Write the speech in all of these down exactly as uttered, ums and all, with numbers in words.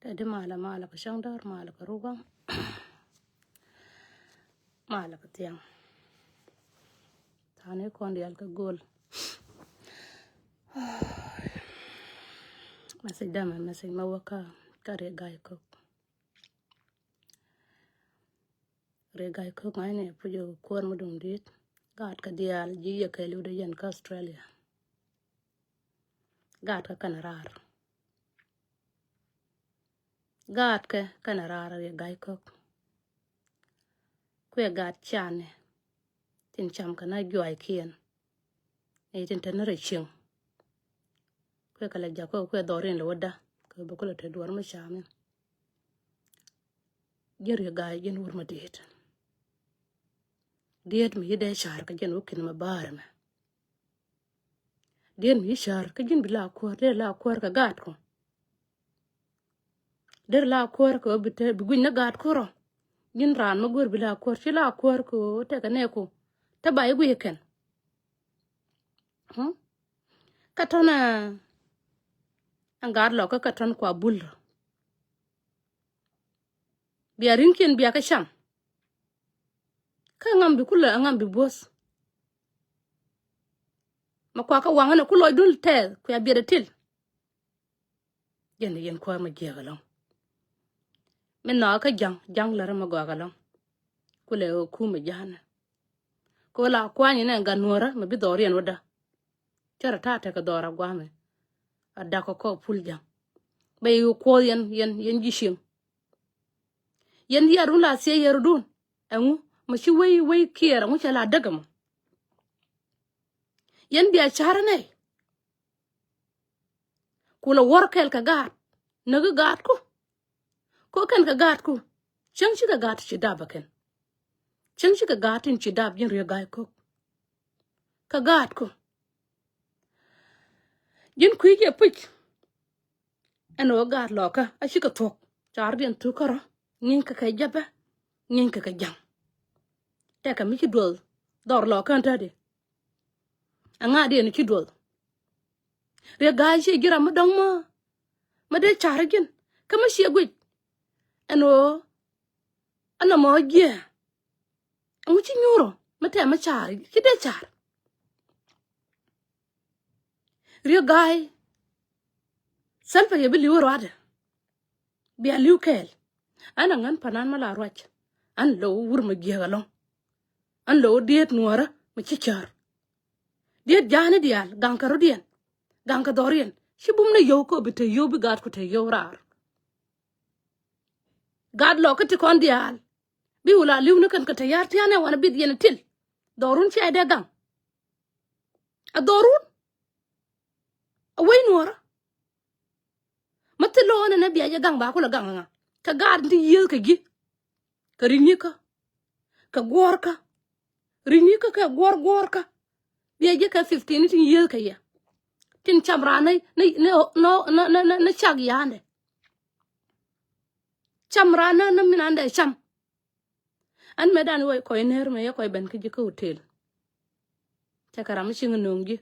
Ɛ di malɛ, malɛ kɛ cäŋ däär, malɛ kɛ ruk waŋ. Malɛ kɛ thiaŋ. Tha̱a̱ŋ ni kɔn diaal kɛ go̱o̱l. Message dämɛ, message ma wä kä, kä Riek Gai Kok. Riek Gai Kok ŋa̱cni puc kuäär mi duŋ di̱i̱t. Gaatkɛ diaal ji̱ yɛ kɛɛliw dee yɛn kä Australia. Gaatkɛ kɛnɛ raar. Gaatkɛ kɛnɛ raar Riek Gai Kok. Kuɛ gaat canɛ tin cam kɛ na juaykiɛn. Ni tin te ni rɛ cieŋ. Kuɛ kɛ lɛ jakä kuɛ dhɔriɛn lɛ wädä kɛ bɛ kulɛ te duɔr mi cam in. Ji̱n Riek Gai ji̱n wur mi diet. Diet mi yi dee car kɛ ji̱n wä kin mi baar mɛ. Diet mi yi car kɛ ji̱n bi la kuäär, dee la kuäär kɛ gaatku. Dee la kuäär kɛ bi te bi gui̱ny ni gaatku rɔ. Ji̱n raan mi guäär bi la kuäär ci la kuäär kɛ tekɛ nɛɛku. Te ba yi gui̱c kɛn. Hmm? Kä tɔn ɛ ɛn gaat lɔkä kä tɔn kua bul. Bia ri̱ŋkiɛn bia kä cam. Kä ŋam bi kulɛ ŋam bi buɔth. Ma kua kä waŋä ni ku lɔcdun tɛth kuɛ biɛt atil. Jɛn yɛn kuäär ma jiɛk ɛlɔ̱ŋ. Mi nhɔakä ja̱ŋ, ja̱ŋ lärä ma gɔak ɛlɔ̱ŋ. Kulɛ ɣöö kumɛ ja̱a̱nä. Kɛ ɣöö la kuany inɛ gat nuɔ̱ɔ̱rä mɛ bi dhɔriɛn wädä. Cärɛ ta̱a̱ tekɛ dhɔr a gua̱a̱mɛ. A dakä kɔk pul ja̱ŋ. Bɛ yi kuɔth yɛn, yɛn, yɛn ji̱ cieŋ. Yɛn yɛrun la thiec yɛrudun. Ɛŋu mɛ ci wei, wei kiɛɛr ɛŋu cɛ la däk ɛmɔ. Yɛn bia ca̱rä nɛy. Ku lɛ wuɔ̱r kɛɛl kɛ gaat. Näk i̱ gaatku. Ko kɛn kɛ gaatku. Cäŋ cikɛ gaat ci dap ɛ kɛn. Cäŋ cikɛ gaat tin ci dap ji̱n Riek Gai Kok. Kɛ gaatku. Ji̱n kui̱ jɛ puc. Ɛn ɣöö gaat lɔkä a cikɛ thuɔ̱k. Caardiɛn thukä rɔ. Ŋi̱ny kɛ kɛ jäpɛ. Ŋi̱ny kɛ kɛ ja̱ŋ. Tɛkɛ mi ci duɔth. Dhɔr lɔkä ɛn tätdi. Aŋa̱diɛn ci duɔth. Riek Gai ci ji̱ ram mi dɔ̱ŋ mä. Mä dee ca̱r ji̱n kä mä ciɛ guic. Ɛn ɣöö ɛn nɔmɔ jiɛ. Ɛŋu ci nyuurɔ mä tɛm mä ca̱r ci dee ca̱r. Riek Gai. Thilpɛ yɛ bi li̱w rua̱dɛ. Bia li̱w kɛɛl. An a ŋän panan ma la ruac. An lo̱w wur ma jiääk ɛlɔ̱ŋ. An lo̱w diet nuɔ̱ɔ̱rä ma ci cär. Diet ja̱a̱ni diaal gaŋkɛ rɔ̱diɛn. Gaŋkɛ dhɔriɛn ci bum ni yio̱w kä bi te yio̱w bi gaatku te yio̱w raar. Gaat lɔkä ti kɔn diaal. Bi wula li̱w ni kɛn kɛ te ya̱r tia̱a̱n ɛ wanɛ bith yɛn til. Dhɔrun ci a dee gaŋ. A dhɔrun. A wec nuɔ̱ɔ̱rä. Mä thil lo̱o̱n ɛn ɛ bia jɛ gaŋ ba kulɛ gaŋ ɛ ŋa. Kɛ gaat ti yiëëth kɛ ji̱. Kɛ ri̱c ni kä. Kɛ guɔ̱ɔ̱rkä. Ri̱c ni kä kɛ guɔ̱ɔ̱r guɔ̱ɔ̱rkä. Bia jɛ kɛ fifteen tin yiëëth kɛ yɛ. Tin cam raan ni, ni, ni, ni, ni, ni, ni cak ya̱a̱ndɛ. Cam raan ni, ni min andɛ cam. An mɛ dan wä kɔc ner mɛ yɛ kɔc ben kä ji̱ kä hotel. Cɛ kɛ ram mi ciŋ no̱o̱ŋ ji̱.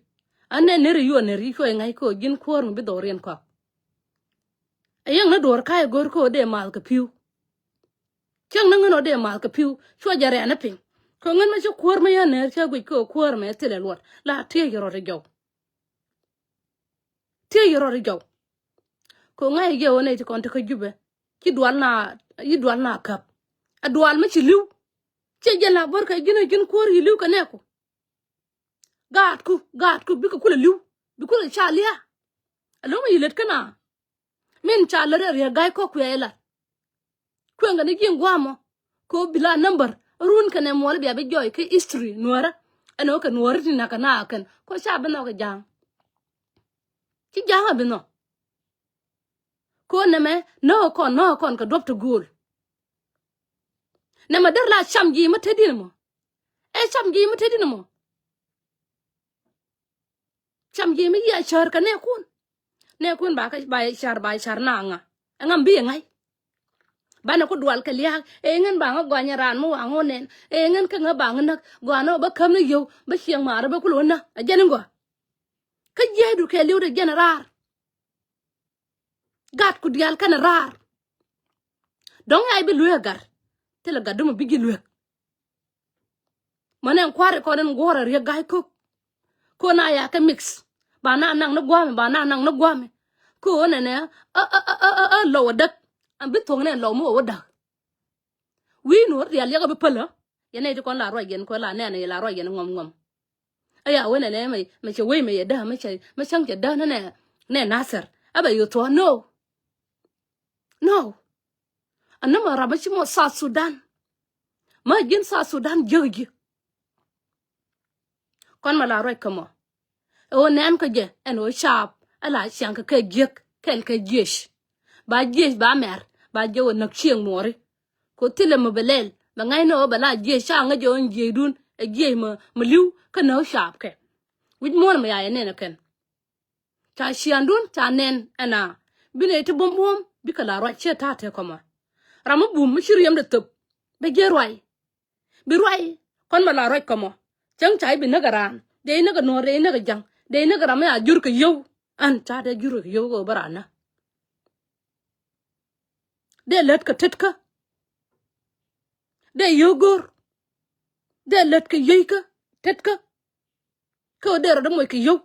An nɛ ner yuɔ ner ji̱ cuɔ iŋa̱c kä ji̱n kuäär mi bi dhɔriɛn kɔak. A yɛŋ ni duɔ̱ɔ̱r ka̱c go̱r kä dee math kɛ pi̱u. Cäŋ ni ŋän ɔ dee math kɛ pi̱u cuɔ jɛ rɛɛn ni piny. Kɛ ŋän mɛ ci kuäär mɛ yɛ ner cä guic kä kuäär mɛ thilɛ luɔt la tiee yɛ rɔt ijɔw. Tiee yɛ rɔt ijɔw. Kɛ ŋa̱c yɛ ɣöö nɛy ti kɔn ti kä Jubɛ. Ci dual na, yi dual na käp. A dual mi ci li̱w. Ciɛ jɛn la bär kɛ ji̱n a ji̱n kuäär yi li̱w kɛ nɛɛku. Gaatku, gaatku bikɛ kulɛ li̱w. Bi kulɛ ca lia̱a̱. A lo̱mɛ yi lät kä na. Min ca lät a Riek Gai Kok kuɛ ilat. Kueŋkɛ ni ji̱ in gua̱a̱mɔ. Kɛ ɣöö bi la number run kɛnɛ muɔl bia bi jɔɔy kä history nuäärä. Ɛn ɣöö kɛ nuäärä ti nakä na kɛn kɛ ɣöö ca bi nhɔk kɛ ja̱a̱ŋ. Ci ja̱a̱ŋ a bi nhɔk. Kɛ ɣöö nɛmɛ nɔ̱k kɔn nɔ̱k kɔn kɛ duɔ̱p ti gööl. Nɛmɛ dee la cam ji̱ mi te di̱n mɔ. Ɛ cam ji̱ mi te di̱n mɔ. Cam ji̱ mi yia cär kɛ nɛɛkun. Nɛɛkun ba kä ba car ba car na ŋa. Ɛŋa bi ŋa̱c. Banɛ ku dual kɛ lia̱a̱k ɛ ŋän ba ŋä gɔny raan mi waŋ wä nɛn ɛ ŋän kä ŋä ba ŋä näk gɔanä wä bä käm ni yio̱w bä cieŋ maarä bä kulɛ wä näk ɛ jɛn in gɔaa. Kä jiɛcdu kɛ li̱w dee jɛn raar. Gatku diaal kɛnɛ raar. Dɔ̱ŋ ya i̱ bi lueek gat. Thilɛ gat dämɔ bi ji̱ lueek. Mänɛ ɛn kua̱ri kɔn ɛn guɔ̱ɔ̱rɛ riek ga̱a̱c ko̱k. Ko̱n a ya kɛ mix. Ba na naŋ ni gua̱a̱mɛ, ba na naŋ ni gua̱a̱mɛ. Ko̱n ɛnɛ ɛ ɛ ɛ ɛ lɔw ɛ däk. Ɛn bi thuɔ̱k nɛ lɔw mi wä wä da̱k. Wi̱i̱ nuɔ̱ɔ̱r rial yɛk ɛ bi pälä. Yɛn nɛy ti kɔn la ruac yɛn kɔn la nɛn yɛ la ruac yɛn ŋɔm ŋɔm. Aya wen ɛnɛ mɛ mɛ cɛ wei mɛ yɛ däk mɛ cɛ mɛ cäŋ cɛ däk nɛ nɛ Nasir. Ɛ bɛ yo̱ thuɔ̱ɔ̱n no. No. Anämɛ ram mi ci mɔ South Sudan. Ma ji̱n South Sudan jiäk ji̱. Kɔn mɛ la ruac kä mɔ. Ɛ ɣöö nɛn kä jɛ ɛn ɣöö caap ɛ la ciaŋ kɛ kɛ jiäk kɛl kɛ jiec. Ba jiec ba mɛr ba jɛ wä näk cieŋ muɔri. Ko thilɛ mɛ bɛ lɛl mɛ ŋa̱cnɛ ɣöö bɛ la jiec ca ŋäc jɛ ɣöö jiecdun ɛ jiec mɛ mɛ li̱w kä näk caap kɛ. Wi̱c muɔ̱ɔ̱n mɛ ya yɛ nɛn ɛ kɛn. Ca ciaŋdun ca nɛn ɛn a bi nɛy ti buɔ̱m buɔ̱m bikɛ la ruac ciɛ ta̱a̱ tëë kɔmɔ. Ram mi bum mi ci riɛmdɛ thöp bɛ jiɛ ruac. Bi ruac kɔn mɛ la ruac kɔmɔ. Cäŋ ca i̱ bi näk ɛ raan dee i̱ näk ɛ nuɔ̱ɔ̱r dee i̱ näk ɛ ja̱ŋ dee i̱ näk ɛ ram mi a jur kɛ yio̱w. Ɛn ca dee jur kɛ yio̱w kɛ ɣöö bä raan nä. Dee lät kɛ tetkä. Dee yio̱w go̱o̱r. Dee lät kɛ yieykä tetkä. Kä ɣöö dee rɔ dee moc kɛ yio̱w.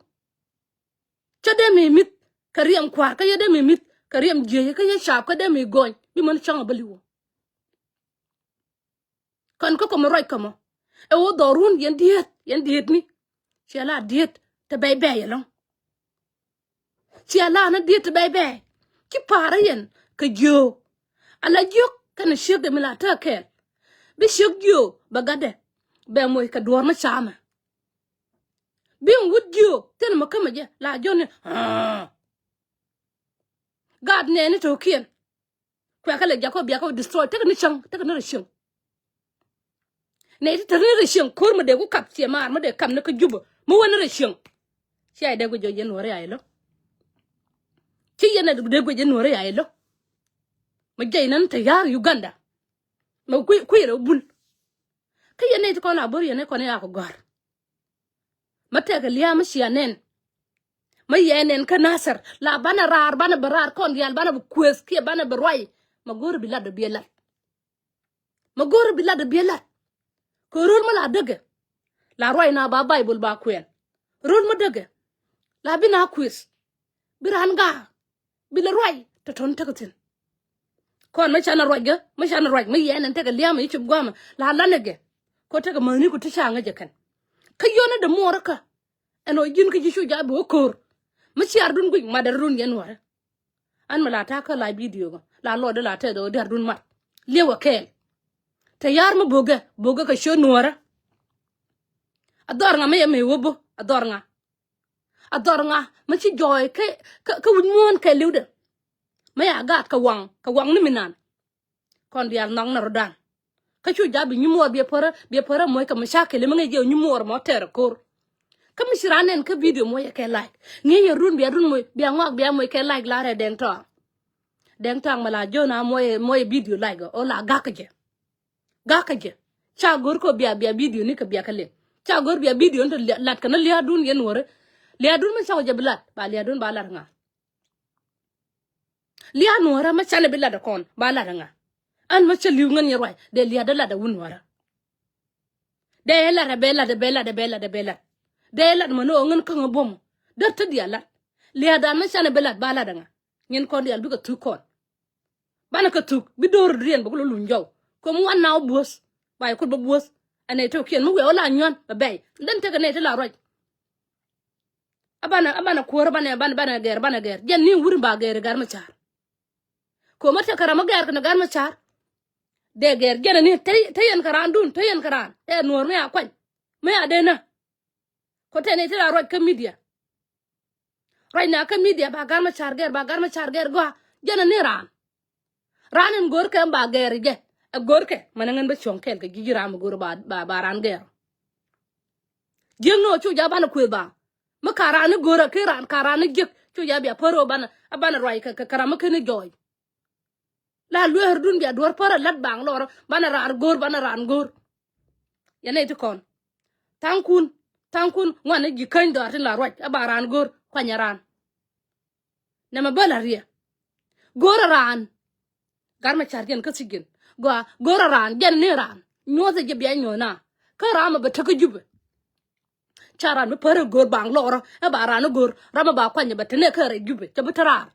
Cä dee mi mi̱th kɛ riɛm kua̱r kä yɛ dee mi mi̱th kɛ riɛm jiec kä yɛ caap kä dee mi gɔny bi män cäŋ a bä li̱w. Kän kä kɔmɛ ruac kä mɔ ɛ wä dhɔrun yɛn diet yɛn dietni. Ciɛ la diet te bɛy bɛy ɛlɔ̱ŋ. Ciɛ la ni diet te bɛy bɛy ci pa̱a̱rä yɛn kɛ jiök. Ala jiök kɛnɛ ciek dee mi la te kɛɛl bi ciek jiök bɛ gatdɛ bɛ moc kɛ duɔ̱ɔ̱r mi ca̱a̱mɛ. Bi wut jiök thilɛ mi kämɛ jɛ la jɔni. Gaat nɛɛni to̱kiɛn. Kuɛ kä lɛ jakä biakä destroy tekɛ ni cäŋ tekɛ ni rɛ cieŋ. Nɛ ti tekɛ ni rɛ cieŋ ko̱r mi dee ku kap ciɛ maar mi dee kap ni kä Jubä mi wä ni rɛ cieŋ. Cia dee guic jɛ nuɔ̱ɔ̱ri a ilɔ. Ci yɛn ɛ dee guic jɛ nuɔ̱ɔ̱ri a ilɔ. Mi jɛ inän te ya̱a̱k Uganda. Mi kui̱ kui̱ rɛ bul. Kä yɛn nɛ ti kɔn a bo̱r yɛn ɛ kɔn ɛ ya̱a̱k gɔ̱a̱r. Mä tɛkɛ lia̱a̱ mä cia nɛn. Mä yɛ nɛn kä Nasir la banɛ raar banɛ bɛ raar kɔn diaal banɛ bɛ kuëth kiɛ banɛ bɛ ruac. Mä go̱o̱rä bi lat dɔ biɛ lat. Mä go̱o̱rä bi lat dɔ biɛ lat. Kɛ ro̱l mä la däkɛ la ruac na ba Baibol ba kuɛn. Ro̱l mä däkɛ la bi na kuëth. Bi raan gaak. Bi lɛ ruac tɔ̱tɔ̱n tekɛ thi̱n. Kɔn mi canɛ ruac gɛ mi canɛ ruac mi yɛn ɛn tekɛ lia̱a̱mɛ i̱ cop gua̱a̱mɛ la lanɛ gɛ. Kɔ tekɛ mäni ku ti ca ŋäcɛ kɛn. Kä yɔnɛ dee muɔɔrä kä ɛn ɔ ji̱n kä ji̱ cu ja̱ bi wä ko̱o̱r. Mi ciaar dun guic mat dee run yɛn wärä. An mi la ta̱a̱ kä la bidio gɔ la lɔɔdɛ la tɛth ɔ diaar dun mat. Liɛwɛ kɛɛl. Te ya̱a̱r mi bo̱gɛ bo̱gɛ kɛ ciöt nuɔ̱ɔ̱rä. A dhɔr ŋa mi yɛ mi wä bo̱ a dhɔr ŋa. A dhɔr ŋa mi ci jɔɔy kä kä wi̱c muɔ̱ɔ̱n kɛ li̱wdɛ. Mi ya gaat kɛ waŋ kɛ waŋ ni mi nan. Kɔn diaal nhɔk ni rɔ̱dan. Kä cu ja̱ bi nyimuɔɔr biɛ pärä biɛ pärä moc kɛ mi ca kɛl mi ŋäc jɛ nyimuɔɔr mɔ tɛɛr ko̱r. Kä mi ci raan nɛn kä bidio moc kɛ lac ŋi̱i̱c yɛ run bia run moc bia ŋɔak bia moc kɛ lac la rɛ dɛŋ tɔaŋ. Dɛŋ tɔaŋ mi la jɔ̱ɔ̱n a moc moc bidio lac gɔ ɔ la ga̱kä jɛ. Ga̱kä jɛ ca go̱r kɔ bia bia bidio ni kɛ bia kä liŋ. Ca go̱r bia bidio ni te lat kɛ ni lia̱a̱dun yɛn nuɔ̱ɔ̱ri. Lia̱a̱dun mi cakɔ jɛ bi lat ba lia̱a̱dun ba lat ŋa. Lia̱a̱ nuɔ̱ɔ̱rä mi canɛ bi lat kɔn ba lat ŋa. An mi cä li̱w ŋän yɛ ruac dee lia̱a̱dä lat a wun nuɔ̱ɔ̱rä. Dee lat a bee lat a bee lat a bee lat a bee lat. Dee lat mɛ ni ɣöö ŋän käŋä buɔ̱m dee te diaal lat. Lia̱a̱dan mi canɛ bi lat ba lat ŋa. Nyin kɔn diaal bikɛ thuk kɔn. Banɛ kɛ thuk bi do̱r riɛn bɛ ku lɔ luny jɔw. Kä mi wan na wä buɔ̱th ba yɛ kut bä buɔ̱th. Ɛ nɛy tɔ̱kiɛn mi wiɛ wä la nyuan bɛ bɛy den tekɛ nɛy ti la ruac. A banɛ a banɛ kuäär banɛ banɛ banɛ gɛɛr banɛ gɛɛr jɛn ni wur in ba gɛɛr i̱ gar mi ca̱a̱r. Ko̱mä tekɛ ram mi gɛɛr kɛnɛ gar mi ca̱a̱r. Dee gɛɛr jɛn ni te te yɛn kɛ raan dun te yɛn kɛ raan te nuɔ̱ɔ̱r mi a kuany. Mi a dee nä. Kɔ tɛn i̱ ti la ruac kä midia. Ruacna kä midia ba gar ma car gɛr ba gar ma car gɛr gɔaa jɛn ani raan. Raan in go̱r kɛ ba gɛr jɛ ɛ go̱r kɛ mɛn ŋän bä cuɔ̱ŋ kɛɛl kɛ ji̱ ji̱ raan mi go̱r ba ba raan gɛr. Jiäk ni ɔ cu ja banɛ kuëth ba mi ka raan ni go̱r ɛ ki raan ka raan ni jiäk cu ja bia pär ɔ banɛ a banɛ ruac kɛ kɛ ram mi ken ni jɔɔc. La lueer dun bia duɔ̱r pärä lat baŋ lɔrä banɛ raar go̱o̱r banɛ raan go̱o̱r. Yɛn nɛy ti kɔn tha̱a̱ŋkun tha̱a̱ŋkun ŋuan ni ji̱ käny dhɔaar tin la ruac a ba raan go̱o̱r kuanyɛ raan. Nɛmɛ bä la riɛ go̱o̱rä raan. Gat Macar jɛn kä thi̱ji̱n. Gɔaa, go̱rä raan, jɛn ni raan. Nyuɔ̱thɛ jɛ bia nyuɔ̱th na. Kä ram mi bɛ tekä Jubɛ. Ca ran mi pärä go̱r baŋ lɔrä ɛ ba ran go̱r ram mi ba kuany bɛ te nɛ kä rɛy Jubɛ. Cɛ bi te raar.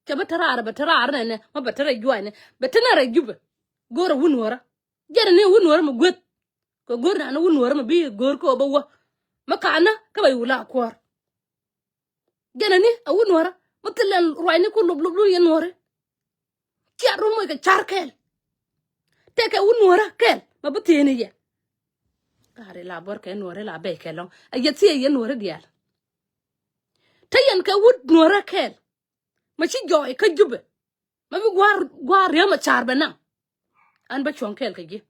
Cɛ bi te raar, bɛ te raar nɛnɛ, ma bɛ te rɛy juaacnɛ. Bɛ te nɛ rɛy Jubɛ. Go̱rä wun wärä. Jɛn ni wun wärä mi gueth. Kɛ go̱r nani wun wärä mi bi go̱r kɛ ɣöö bä wä. Mi ka̱n nä kä bɛ wula kuäär. Jɛn ni a wun wärä mi thilɛ ruacni ku lop lop lu yɛn wärä. Ciat run moc kɛ car kɛl. Tɛkɛ wun nuɔrä kɛl ma bi thieni yɛ. Gari la buɔr kɛ nuɔrä la bɛy kɛ lɔŋ a yɛ thiee yɛ nuɔrä diaal. Te yɛn kɛ wut nuɔrä kɛl ma ci jɔɔy kä Jubɛ. Ma bi gua̱a̱r gua̱a̱r riäm a car bɛ naŋ. An bä cuɔ̱ŋ kɛɛl kɛ ji̱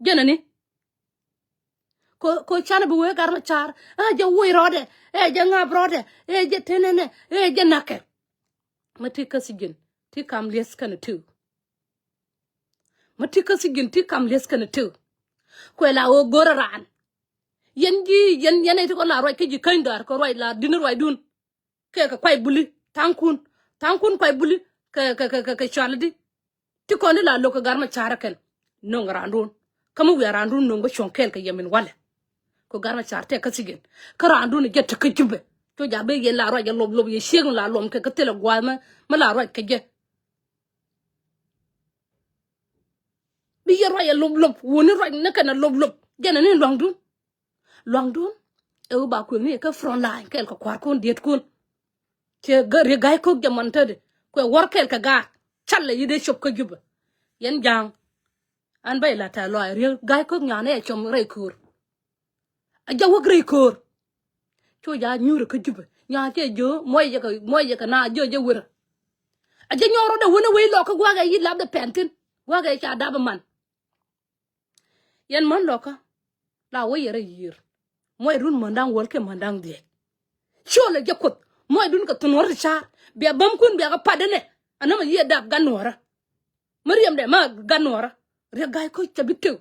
jɛn ani. Ko ko canɛ bi wee Gat Macar ɛ jɛ wuc rɔɔdɛ ɛ jɛ ŋa̱p rɔɔdɛ ɛ jɛ tenenɛ ɛ jɛ na̱kɛ. Ma ti kä thi̱ji̱n ti kam lieth kɛnɛ tiw. Ma ti kä thi̱ji̱n ti kam lieth kɛnɛ tiw. Kuɛ la ɣöö go̱rä raan. Yɛn ji̱ yɛn yɛn ɛ ti kɔ la ruac kä ji̱ käny däär kɛ ruac la di̱n ruacdun. Kɛ kɛ kuay buli tha̱a̱ŋkun tha̱a̱ŋkun kuay buli kɛ kɛ kɛ kɛ cual di. Ti kɔn di la lo̱k kɛ Gat Macar kɛn no̱ŋ randun. Kä mi wiaa randun no̱ŋ bä cuɔ̱ŋ kɛɛl kɛ yɛ min walɛ. Kɛ Gat Macar tɛk kä thi̱ji̱n kä randun jɛ te kä Jubɛ. Cu ja̱ ben yɛn la ruac jɛ lop lop yɛ ciek la luɔm kɛ kä thilɛ gua̱a̱th mɛ mi la ruac kɛ jɛ. Bi yɛ ruac jɛ lop lop wuni ruac ni kɛn a lop lop jɛn ni luaŋdun. Luaŋdun ɛ wi ba kuëŋni kɛ front line kɛɛl kɛ kua̱rkun dietkun. Cɛ Riek Ga̱a̱c Ko̱k jɛ mɔn tätdi kuɛ wäär kɛɛl kɛ gaat. Calɛ yi dee cop kä Jubɛ. Yɛn ja̱a̱ŋ. An bä ila tɛ̈th lɔaac Riek Ga̱a̱c Ko̱k nya̱a̱n ɛ com rɛy köör. A jɛ wäk rɛy köör. Cu ja̱ nyuurä kä Jubɛ nya̱a̱n cɛ jiö muɔc yɛ kɛ muɔc yɛ kɛ na jiö jɛ wërä. A jɛ nyɔɔk rɔ̱dɛ wänä wec lɔkä gua̱a̱kɛ yi lapdɛ pɛn thi̱n gua̱a̱kɛ ca dap ɛ man. Yɛn män lɔkä la wä yɛ rɛy yiër. Muɔcdun män da̱ŋ wäl kɛ män da̱ŋ dhiec. Ciölɛ jɛ kuoth muɔcdun kɛ thun wä ti ca̱a̱r. Bia bämkun bia kɛ pat inɛ. Anämɛ yiëë dap gat nuɔ̱ɔ̱rä. Mi riɛmdɛ ma gat nuɔ̱ɔ̱rä. Riɛk Ga̱a̱c Ko̱k cɛ bi tëk.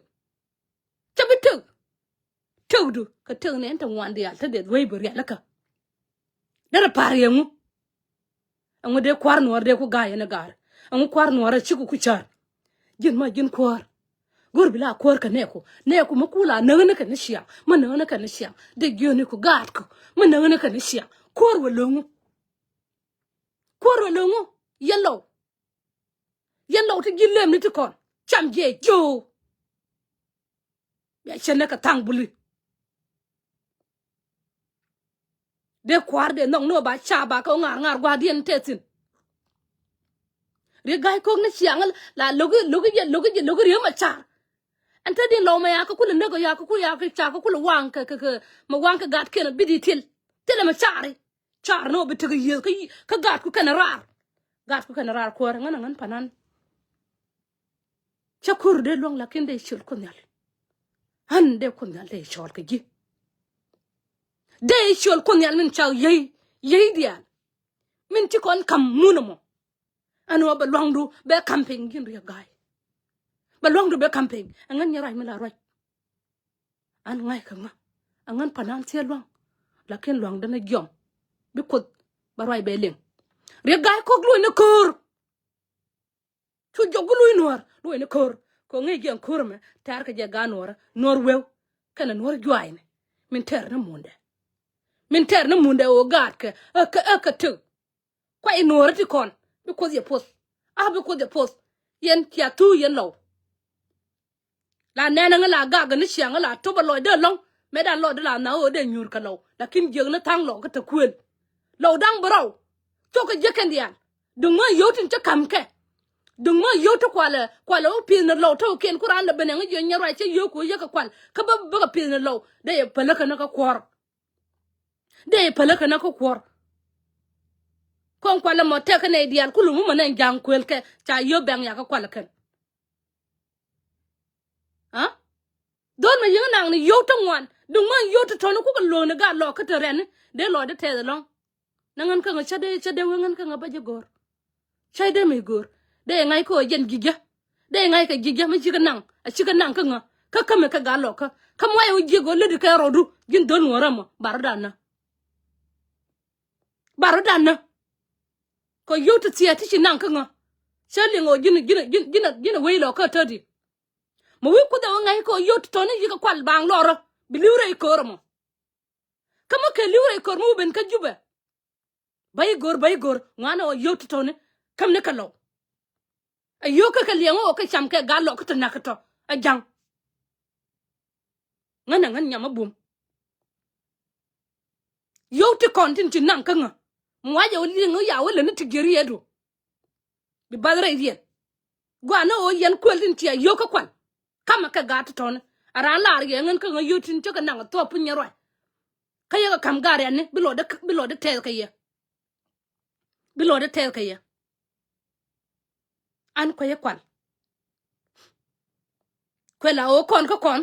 Cɛ bi tëk. Tëkdu kɛ tëk nɛ ɛn te ŋuan diaal te dee dhueec bi rialikä. Derɛ pa̱r yɛ ŋu. Ɛŋu dee kua̱r nuɔ̱ɔ̱r dee ku ga̱a̱c ɛn ɛ ga̱a̱r. Ɛŋu kua̱r nuɔ̱ɔ̱r ɛ cik ku ca̱r. Ji̱n ma ji̱n kuäär. Go̱r bi la kuäär kɛ nɛɛku nɛɛku mi kula näk ni kɛ ni ciaŋ mi näk ni kɛ ni ciaŋ. Dee jiöni ku gaatku mi näk ni kɛ ni ciaŋ. Kuäär wä lo̱ŋu. Kuäär wä lo̱ŋu. Yɛn lɔw. Yɛn lɔw ti ji̱ lem ni ti kɔn cam jiɛ jiöö. Bia cɛ nɛ kɛ thaŋ buli. Dee kua̱r dee nhɔk ni wä ba ca ba kɛ wä ŋa̱r ŋa̱r gua̱a̱r diɛn tɛ thi̱n. Riek Ga̱a̱c Ko̱k ni ciaŋ la lo̱ki lo̱ki jɛ lo̱ki jɛ lo̱ki Riek Macar. Ɛn te din lɔw mɛ ya kä kulɛ näk ya kä kulɛ ya kä ca kä kulɛ waŋ kɛ kɛ kɛ mɛ waŋ kɛ gat kiɛn bi di til. Thilɛ mɛ cari. Car ni wä bi tek yiëth kä gat ku kɛn raar. Gat ku kɛn raar kuäär ŋän a ŋän panan. Cä ko̱r dee luäŋ lakin dee ciöl Kuoth Nhial. Ɣän dee Kuoth Nhial dee cɔɔl kɛ ji̱. Dee ciöl Kuoth Nhial min ca yiey yiey diaal. Min ci kɔn ka̱m mun ɛmɔ. Ɛn ɣöö bɛ lua̱ŋdu bɛ ka̱m piny ji̱n Riek Ga̱a̱c. Bɛ lua̱ŋdu bɛ ka̱m piny ɛŋän nyɛ ruac mi la ruac. An ŋa̱c kɛ ŋa ɛŋän pa̱n an thiee lua̱ŋ. Lakin lua̱ŋdä ni jiɔm bi Kuoth bɛ ruac bɛ liŋ. Riek Ga̱a̱c Ko̱k luɔ̱c ni köör. Cu jɔk gu luc nuɔ̱ɔ̱r luɔ̱c ni ko̱r. Kɛ ŋi̱i̱c jɛ ɛn ko̱r ɛmɛ tɛ̈r kɛ jɛ gaat nuɔ̱ɔ̱rä nuɔ̱ɔ̱r weu. Kɛnɛ nuɔ̱ɔ̱r juaacni min tɛ̈r ni mundɛ. Min tɛ̈r ni mundɛ ɣöö gaatkɛ ɛ kɛ ɛ kɛ tëk. Kuay nuɔ̱ɔ̱rä ti kɔn bi Kuoth yɛ poth. A bi Kuoth yɛ poth. Yɛn cia thuuk yɛn lɔw. La nɛn ɛŋä la gak ni ciaŋ la topä lɔcdä ɛlɔ̱ŋ. Mëë dan lɔcdä la nhak ɣöö dee nyuur kɛ lɔw lakin jiäk ni tha̱a̱ŋ lɔw kä te kuël. Lɔw da̱ŋ bi rɔw. Cokɛ jiäk kɛn diaal. Duŋ mä yio̱w tin cä ka̱m kɛ. Duŋ mä yio̱w ti kualɛ kualɛ wä pi̱th ni lɔw te wä kiɛn ku raan lɛ ben ɛŋä jiɛ nyɛ ruac cä yio̱w ku yekɛ kual kä bä bäkɛ pi̱th ni lɔw dee yɛ päläkɛ ni kä kuɔ̱r. Dee yɛ päläkɛ ni kä kuɔ̱r. Kɔn kualɛ mɔ tɛkɛ nɛy diaal ku lum wä mɔ nɛn ja̱a̱ŋ kuël kɛ ca yio̱w bɛŋ yakä kualɛ kɛn. Aa. Dhol mɛ yiŋ naŋ ni yio̱w ti ŋuan duŋ män yio̱w ti tɔ̱ni kukɛ luɔ̱ɔ̱ni gat lɔɔk kä te rɛni dee lɔɔcdä tɛth ɛlɔ̱ŋ. Ni ŋän kä ŋä cä dee cä dee wee ŋän kä ŋä bä ji̱ go̱o̱r. Cä dee mi go̱o̱r dee ŋa̱c kä ɣöö jɛn ji̱ jä. Dee ŋa̱c kɛ ji̱ jä mi cikɛ naŋ a cikɛ naŋ kä ŋä kä kämɛ kä gat lɔɔk kä kä muayɛ wä jiäk ɣöö lätdi kɛ rɔɔdu ji̱n dhol ŋuɔ̱rä mɔ barɔ̱dan nä. Barɔ̱dan nä. Kɛ yio̱w ti thia̱a̱ ti ci naŋ kä ŋä. Cä liŋ ɣöö ji̱n ji̱n ji̱n ji̱n ji̱n wec lɔ kä täti. Mɛ wi̱i̱ Kuoth ɛ ɣöö ŋa̱c kɛ ɣöö yio̱w ti tɔ̱ni yi̱ kɛ kual baaŋ lɔrä bi li̱w rɛy köör ɛmɔ. Kä mi kɛ li̱w rɛy köör mi wä ben kä Jubɛ. Bä i̱ go̱r, bä i̱ go̱r, ŋuanɛ ɣöö yio̱w ti tɔ̱ni käm ni kɛ lɔw. Ɛ yio̱w kä kɛ liɛŋ ɣöö kɛ cam kɛ gal lɔk kä ti nak kä tɔ̱ ɛ ja̱ŋ. Ŋän ɛ ŋän nyam ɛ bum. Yio̱w ti kɔn tin ci naŋ kä ŋä. Mi wacɛ wä liŋ wä ya wä lä ni ti gier yɛɛdu. Bi bath rɛy riɛn. Gua̱a̱n ni ɣöö yɛn kuël tin cia yio̱w kä kual. Kamɛ kɛ gaat ti tɔ̱ni. A raan lar yɛ ŋän kä ŋä yio̱w tin cä kɛ naŋ a thuɔp piny nyɛ ruac. Kä yɛ kɛ ka̱m gaat riɛn ni bi lɔcdɛ bi lɔcdɛ tɛth kɛ yɛ. Bi lɔcdɛ tɛth kɛ yɛ. An kuecä kual. Kuɛ la ɣöö kɔn kä kɔn.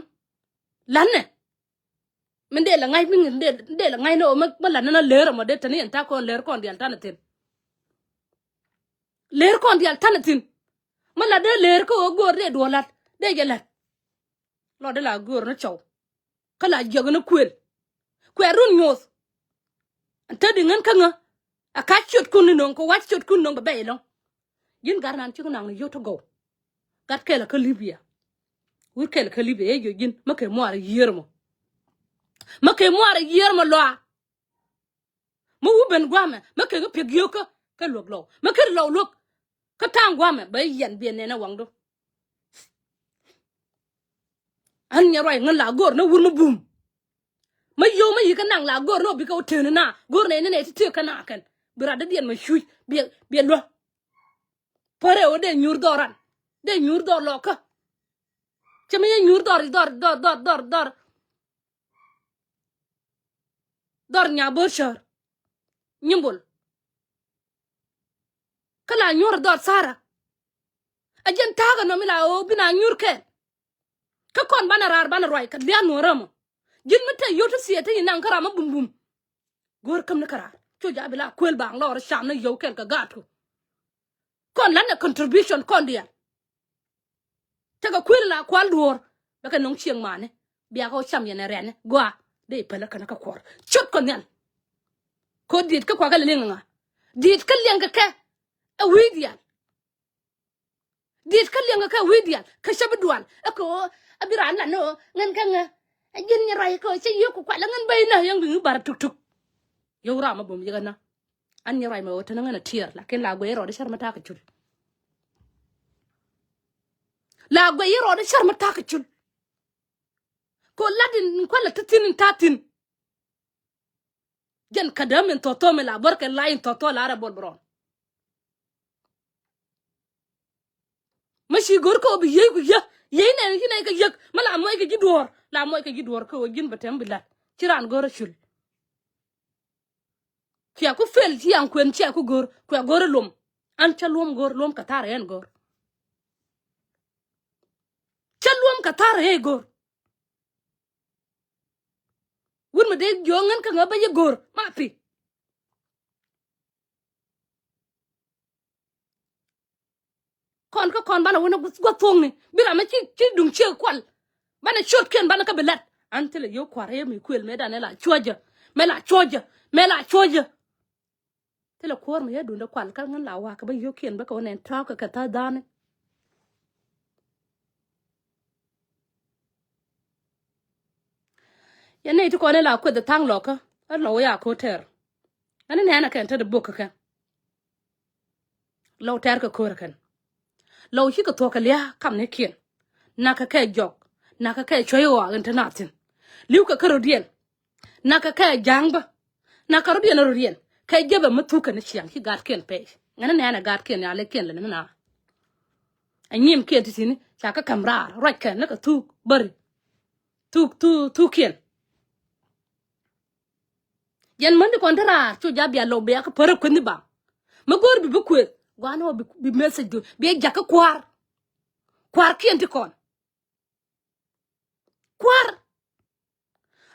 La̱nɛ. Min dee la ŋa̱c min dee dee la ŋa̱c ni ɣöö mi mi la̱nɛ na leer ɛmɔ dee te ni yɛn ta̱a̱ kɔn leer kɔn diaal ta̱nɛ thi̱n. Leer kɔn diaal ta̱nɛ thi̱n. Mi la dee leer kä ɣöö göör dee duɔ̱ɔ̱r la̱t dee jɛ la̱t. Lɔcdɛ la göör ni cɔw. Kä la jiäk ni kuël. Kuɛ run nyoth. Ɛn te di ŋän kä ŋä. A ka̱c ciotkun ni no̱ŋ kɛ wa̱c ciotkun no̱ŋ bɛ bɛy ɛlɔ̱ŋ. Ji̱n gat nan cik naŋ ni yio̱w ti gɔw. Gat kɛl kä Libya. Wur kɛl kä Libya ɛ jiö ji̱n mä kɛ muaar yiër mɔ. Mä kɛ muaar yiër mɔ lɔa. Mä wur ben gua̱a̱mɛ mä kɛ ŋä piɛk yio̱w kä kɛ luäk lɔw mä kɛ lɔw luäk. Kä ta̱a̱ŋ gua̱a̱mɛ bɛ yɛn biɛ nɛn ɛ waŋdu. Ɣän nyɛ ruac ŋän la go̱o̱r ni wur mi bum. Mi yio̱w mi yi̱ kä naŋ la go̱o̱r ni ɔ bikɛ wä teni na go̱o̱r nɛy ni nɛy ti tëë kä na kɛn. Bi rat dädiɛn mɛ cuc biɛ biɛ luä. Pärɛ wä dee nyuur dhɔr ran dee nyuur dhɔr lɔkä. Cɛ mi yɛ nyuur dhɔr dhɔr dhɔr dhɔr dhɔr dhɔr. Dhɔr nya bo̱r cär. Nyimbol. Kä la nyuur dhɔr thara. A jiɛn ta̱a̱ kɛ nɔmi la ɣöö bi na nyuur kɛn. Kä kɔn banɛ raar banɛ ruac kɛ lia̱a̱ nuɔ̱ɔ̱rä mɔ. Ji̱n mi te yio̱w ti thiee te yi naŋ kä ram mi bum bum. Go̱o̱r käm ni kä raar cu ja̱ bi la kuël baaŋ lɔɔr cam ni yio̱w kɛn kɛ gaatku. Kɔn la̱t nɛ contribution kɔn diaal. Tekɛ kuël la kual duɔ̱ɔ̱r bɛ kɛ nɔŋ cieŋ mani. Bia kɛ wä cam yɛn ɛ rɛni gɔaa dee pälä kɛn kä kuɔr. Cot kɔ nhial. Ko diet kä kuakä liŋ ŋa diet kä liɛŋ kɛ kɛ. Ɛ wi̱i̱ diaal. Diet kä liɛŋ kɛ kɛ wi̱i̱ diaal kä cä bi dual ɛ kɛ ɣöö ɛ bi raan lan ni ɣöö ŋän kä ŋä. Ɛ ji̱n nyɛ ruac kɛ ɣöö cä yiëë ku kual ɛ ŋän bäy nä yäŋ bi ŋi̱ bar tuk tuk. Yio̱w ram mi bum yikɛ nä. An nyɛ ruac mɛ ɣöö te ni ŋän ɛ tiɛɛr lakin la guɛy rɔɔdɛ cär mi ta̱a̱ kɛ cul. La guɛy rɔɔdɛ cär mi ta̱a̱ kɛ cul. Ko lat in kualɛ ti thin in ta̱a̱ thin. Jɛn kädäm in thɔthɔ mi la bär kɛ la in thɔthɔ la rɛ bol bɛ rɔn. Mi ci go̱r kä ɣöö bi yiey ku yä yiey nɛn ci nɛy kɛ yäk mi la muɔc kɛ ji̱ duɔ̱ɔ̱r la muɔc kɛ ji̱ duɔ̱ɔ̱r kä ɣöö ji̱n bɛ tɛm bi la̱t ci raan go̱r a cul. Cia ku fel ci yaŋ kuën cia ku go̱r kuɛ go̱r a luom. An cä luom go̱r luom kɛ tha̱r ɛn go̱r. Cä luom kɛ tha̱r ɛ go̱r. Wut mi dee jiɔ̱ɔ̱ŋ ŋän kä ŋä bä yɛ go̱r ma pi. Kɔn kä kɔn banɛ wä ni gua̱th thuɔ̱ŋni bi ram mi ci ci duŋ ciek kual. Banɛ ciötkiɛn banɛ kä bi la̱t an thilɛ yio̱w kua̱r ɛ mi kuël mëë danɛ la cuɔ̱cä mëë la cuɔ̱cä mëë la cuɔ̱cä. Thilɛ kuäär mi yɛ duundɛ kual kä ŋän la wakä bä yio̱kiɛn bä kɛ wä nɛn tɔ̱ɔ̱k kɛ kɛ tha̱a̱th da̱a̱ni. Yɛn nɛy ti kɔn in la kueth ɛ tha̱a̱ŋ lɔkä ɛ lɔw ya ko̱ tɛr. Ɛn in nɛɛnɛ kɛn te di bok kɛ kɛn. Lɔw tɛr kɛ ko̱r kɛn. Lɔw cikɛ thuɔ̱k kɛ lia̱a̱ kamnikiɛn. Nakä kɛ jɔk nakä kɛ cuɛy ɣɔaa in te na thi̱n. Li̱w kɛ kärɔ̱diɛn. Nakä kɛ ja̱a̱ŋ bä. Nakä rɔ̱diɛn rɔ̱diɛn kɛ jepɛ mi thuk kɛn ciaŋ ci gaatkiɛn pɛy. Ŋɛn nɛɛnɛ gaatkiɛn ya lɛkiɛn lɛ ni na. Ɛ nyimkiɛn ti tini ca kä ka̱m raar ruac kɛn ni kɛ thuk bäri. Thuk thuk thukiɛn. Yɛn mäni kɔn ti raar cu ja bia lɔw bia kä pärä kueth ni baŋ. Mi go̱o̱r bi bi kueth gua̱a̱n ɔ bi message du bia jakä kua̱r. Kua̱r kiɛn ti kɔn. Kuäär.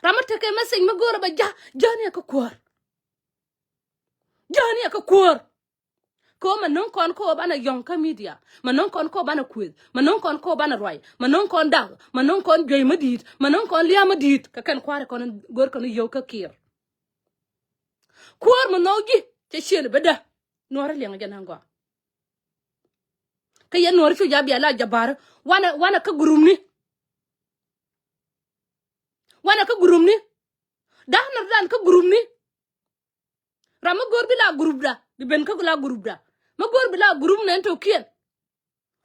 Ram mi tekɛ message mi go̱o̱rä bɛ ja̱ ja̱ni ɛ kä kuäär. Ja̱ni ɛ kä kuäär. Kɛ ɣöö mɛ no̱ŋ kɔn kɛ ɣöö banɛ yɔ̱ŋ kä media mɛ no̱ŋ kɔn kɛ ɣöö banɛ kuëth mɛ no̱ŋ kɔn kɛ ɣöö banɛ ruac mɛ no̱ŋ kɔn dak mɛ no̱ŋ kɔn juey mi di̱i̱t mɛ no̱ŋ kɔn lia̱a̱ mi di̱i̱t kɛ kɛn kuäär kɔn go̱o̱r kɔn yio̱w kä kiɛɛr. Kuäär mi nhɔk ji̱ cɛ ciën bädä. Nuɔ̱ɔ̱rä liɛŋ jɛ na̱ŋ gɔaa. Te yɛn nuɔ̱ɔ̱ri cu ja̱ bia la ja̱ ba̱a̱ri. Wanɛ, wanɛ kä gurumni. Wanɛ kä gurumni. Da̱a̱n rɔ̱dan kä gurumni. Ram mi go̱o̱r bi la gurupda, bi ben kä la gurupda. Mi go̱o̱r bi la gurup nɛn tɔ̱kiɛn.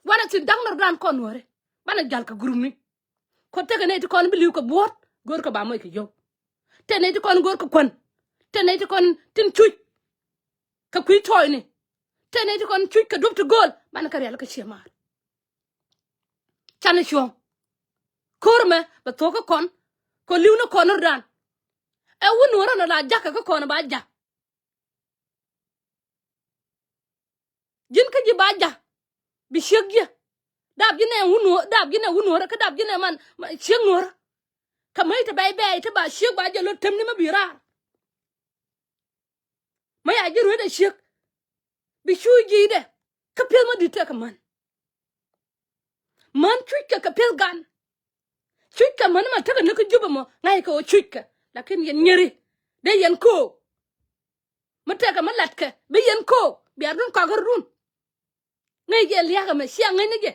Wanɛ thi̱n da̱ŋ nɔrdan kɔn nuɔ̱ɔ̱ri. Banɛ ja̱l kɛ gurupni. Kɔ tekɛ nɛy ti kɔn bi li̱w kɛ buɔ̱ɔ̱t, go̱o̱r kɛ ba moc kɛ yio̱w. Te nɛy ti kɔn go̱o̱r kɛ kuän. Te nɛy ti kɔn tin cuc kɛ kui̱ tɔɔyni. Te nɛy ti kɔn cuc kɛ duɔ̱p ti gööl, banɛ kɛ rial kɛ cië maar. Canɛ cuɔ̱ɔ̱ŋ. Ko̱r ɛmɛ bɛ thuɔ̱k kä kɔn, kɔ li̱w ni kɔn nɔrdan. Ɛ wun nuɔ̱ɔ̱rä nɔ la jakä kä kɔn ba ja̱. Ji̱n kä ji̱ ba ja̱. Bi ciek ji̱. Dap ji̱ nɛ wun nuɔ̱ɔ̱r, dap ji̱ nɛ wun nuɔ̱ɔ̱rä, kä dap ji̱ nɛ man, man ciek nuɔ̱ɔ̱rä. Kä mäc te bɛy bɛy te ba ciek ba jɛ lot temni mä bi raar. Mä ya ji̱ ruetdɛ ciek. Bi cuuc ji̱dɛ. Kä pi̱eth mä di̱t tekɛ män. Män cuckɛ kɛ pi̱eth gan. Cuckɛ män ma tekɛ ni kä Jubɛ mɔ ŋa̱ckɛ ɣöö cuckɛ. Lakin yɛn nyeri dee yɛn köök. Mi tekɛ mi latkɛ bi yɛn köök bia run kɔak kä run. Ŋäc jɛ lia̱a̱k ɛmɛ cia ŋäc ni jɛ.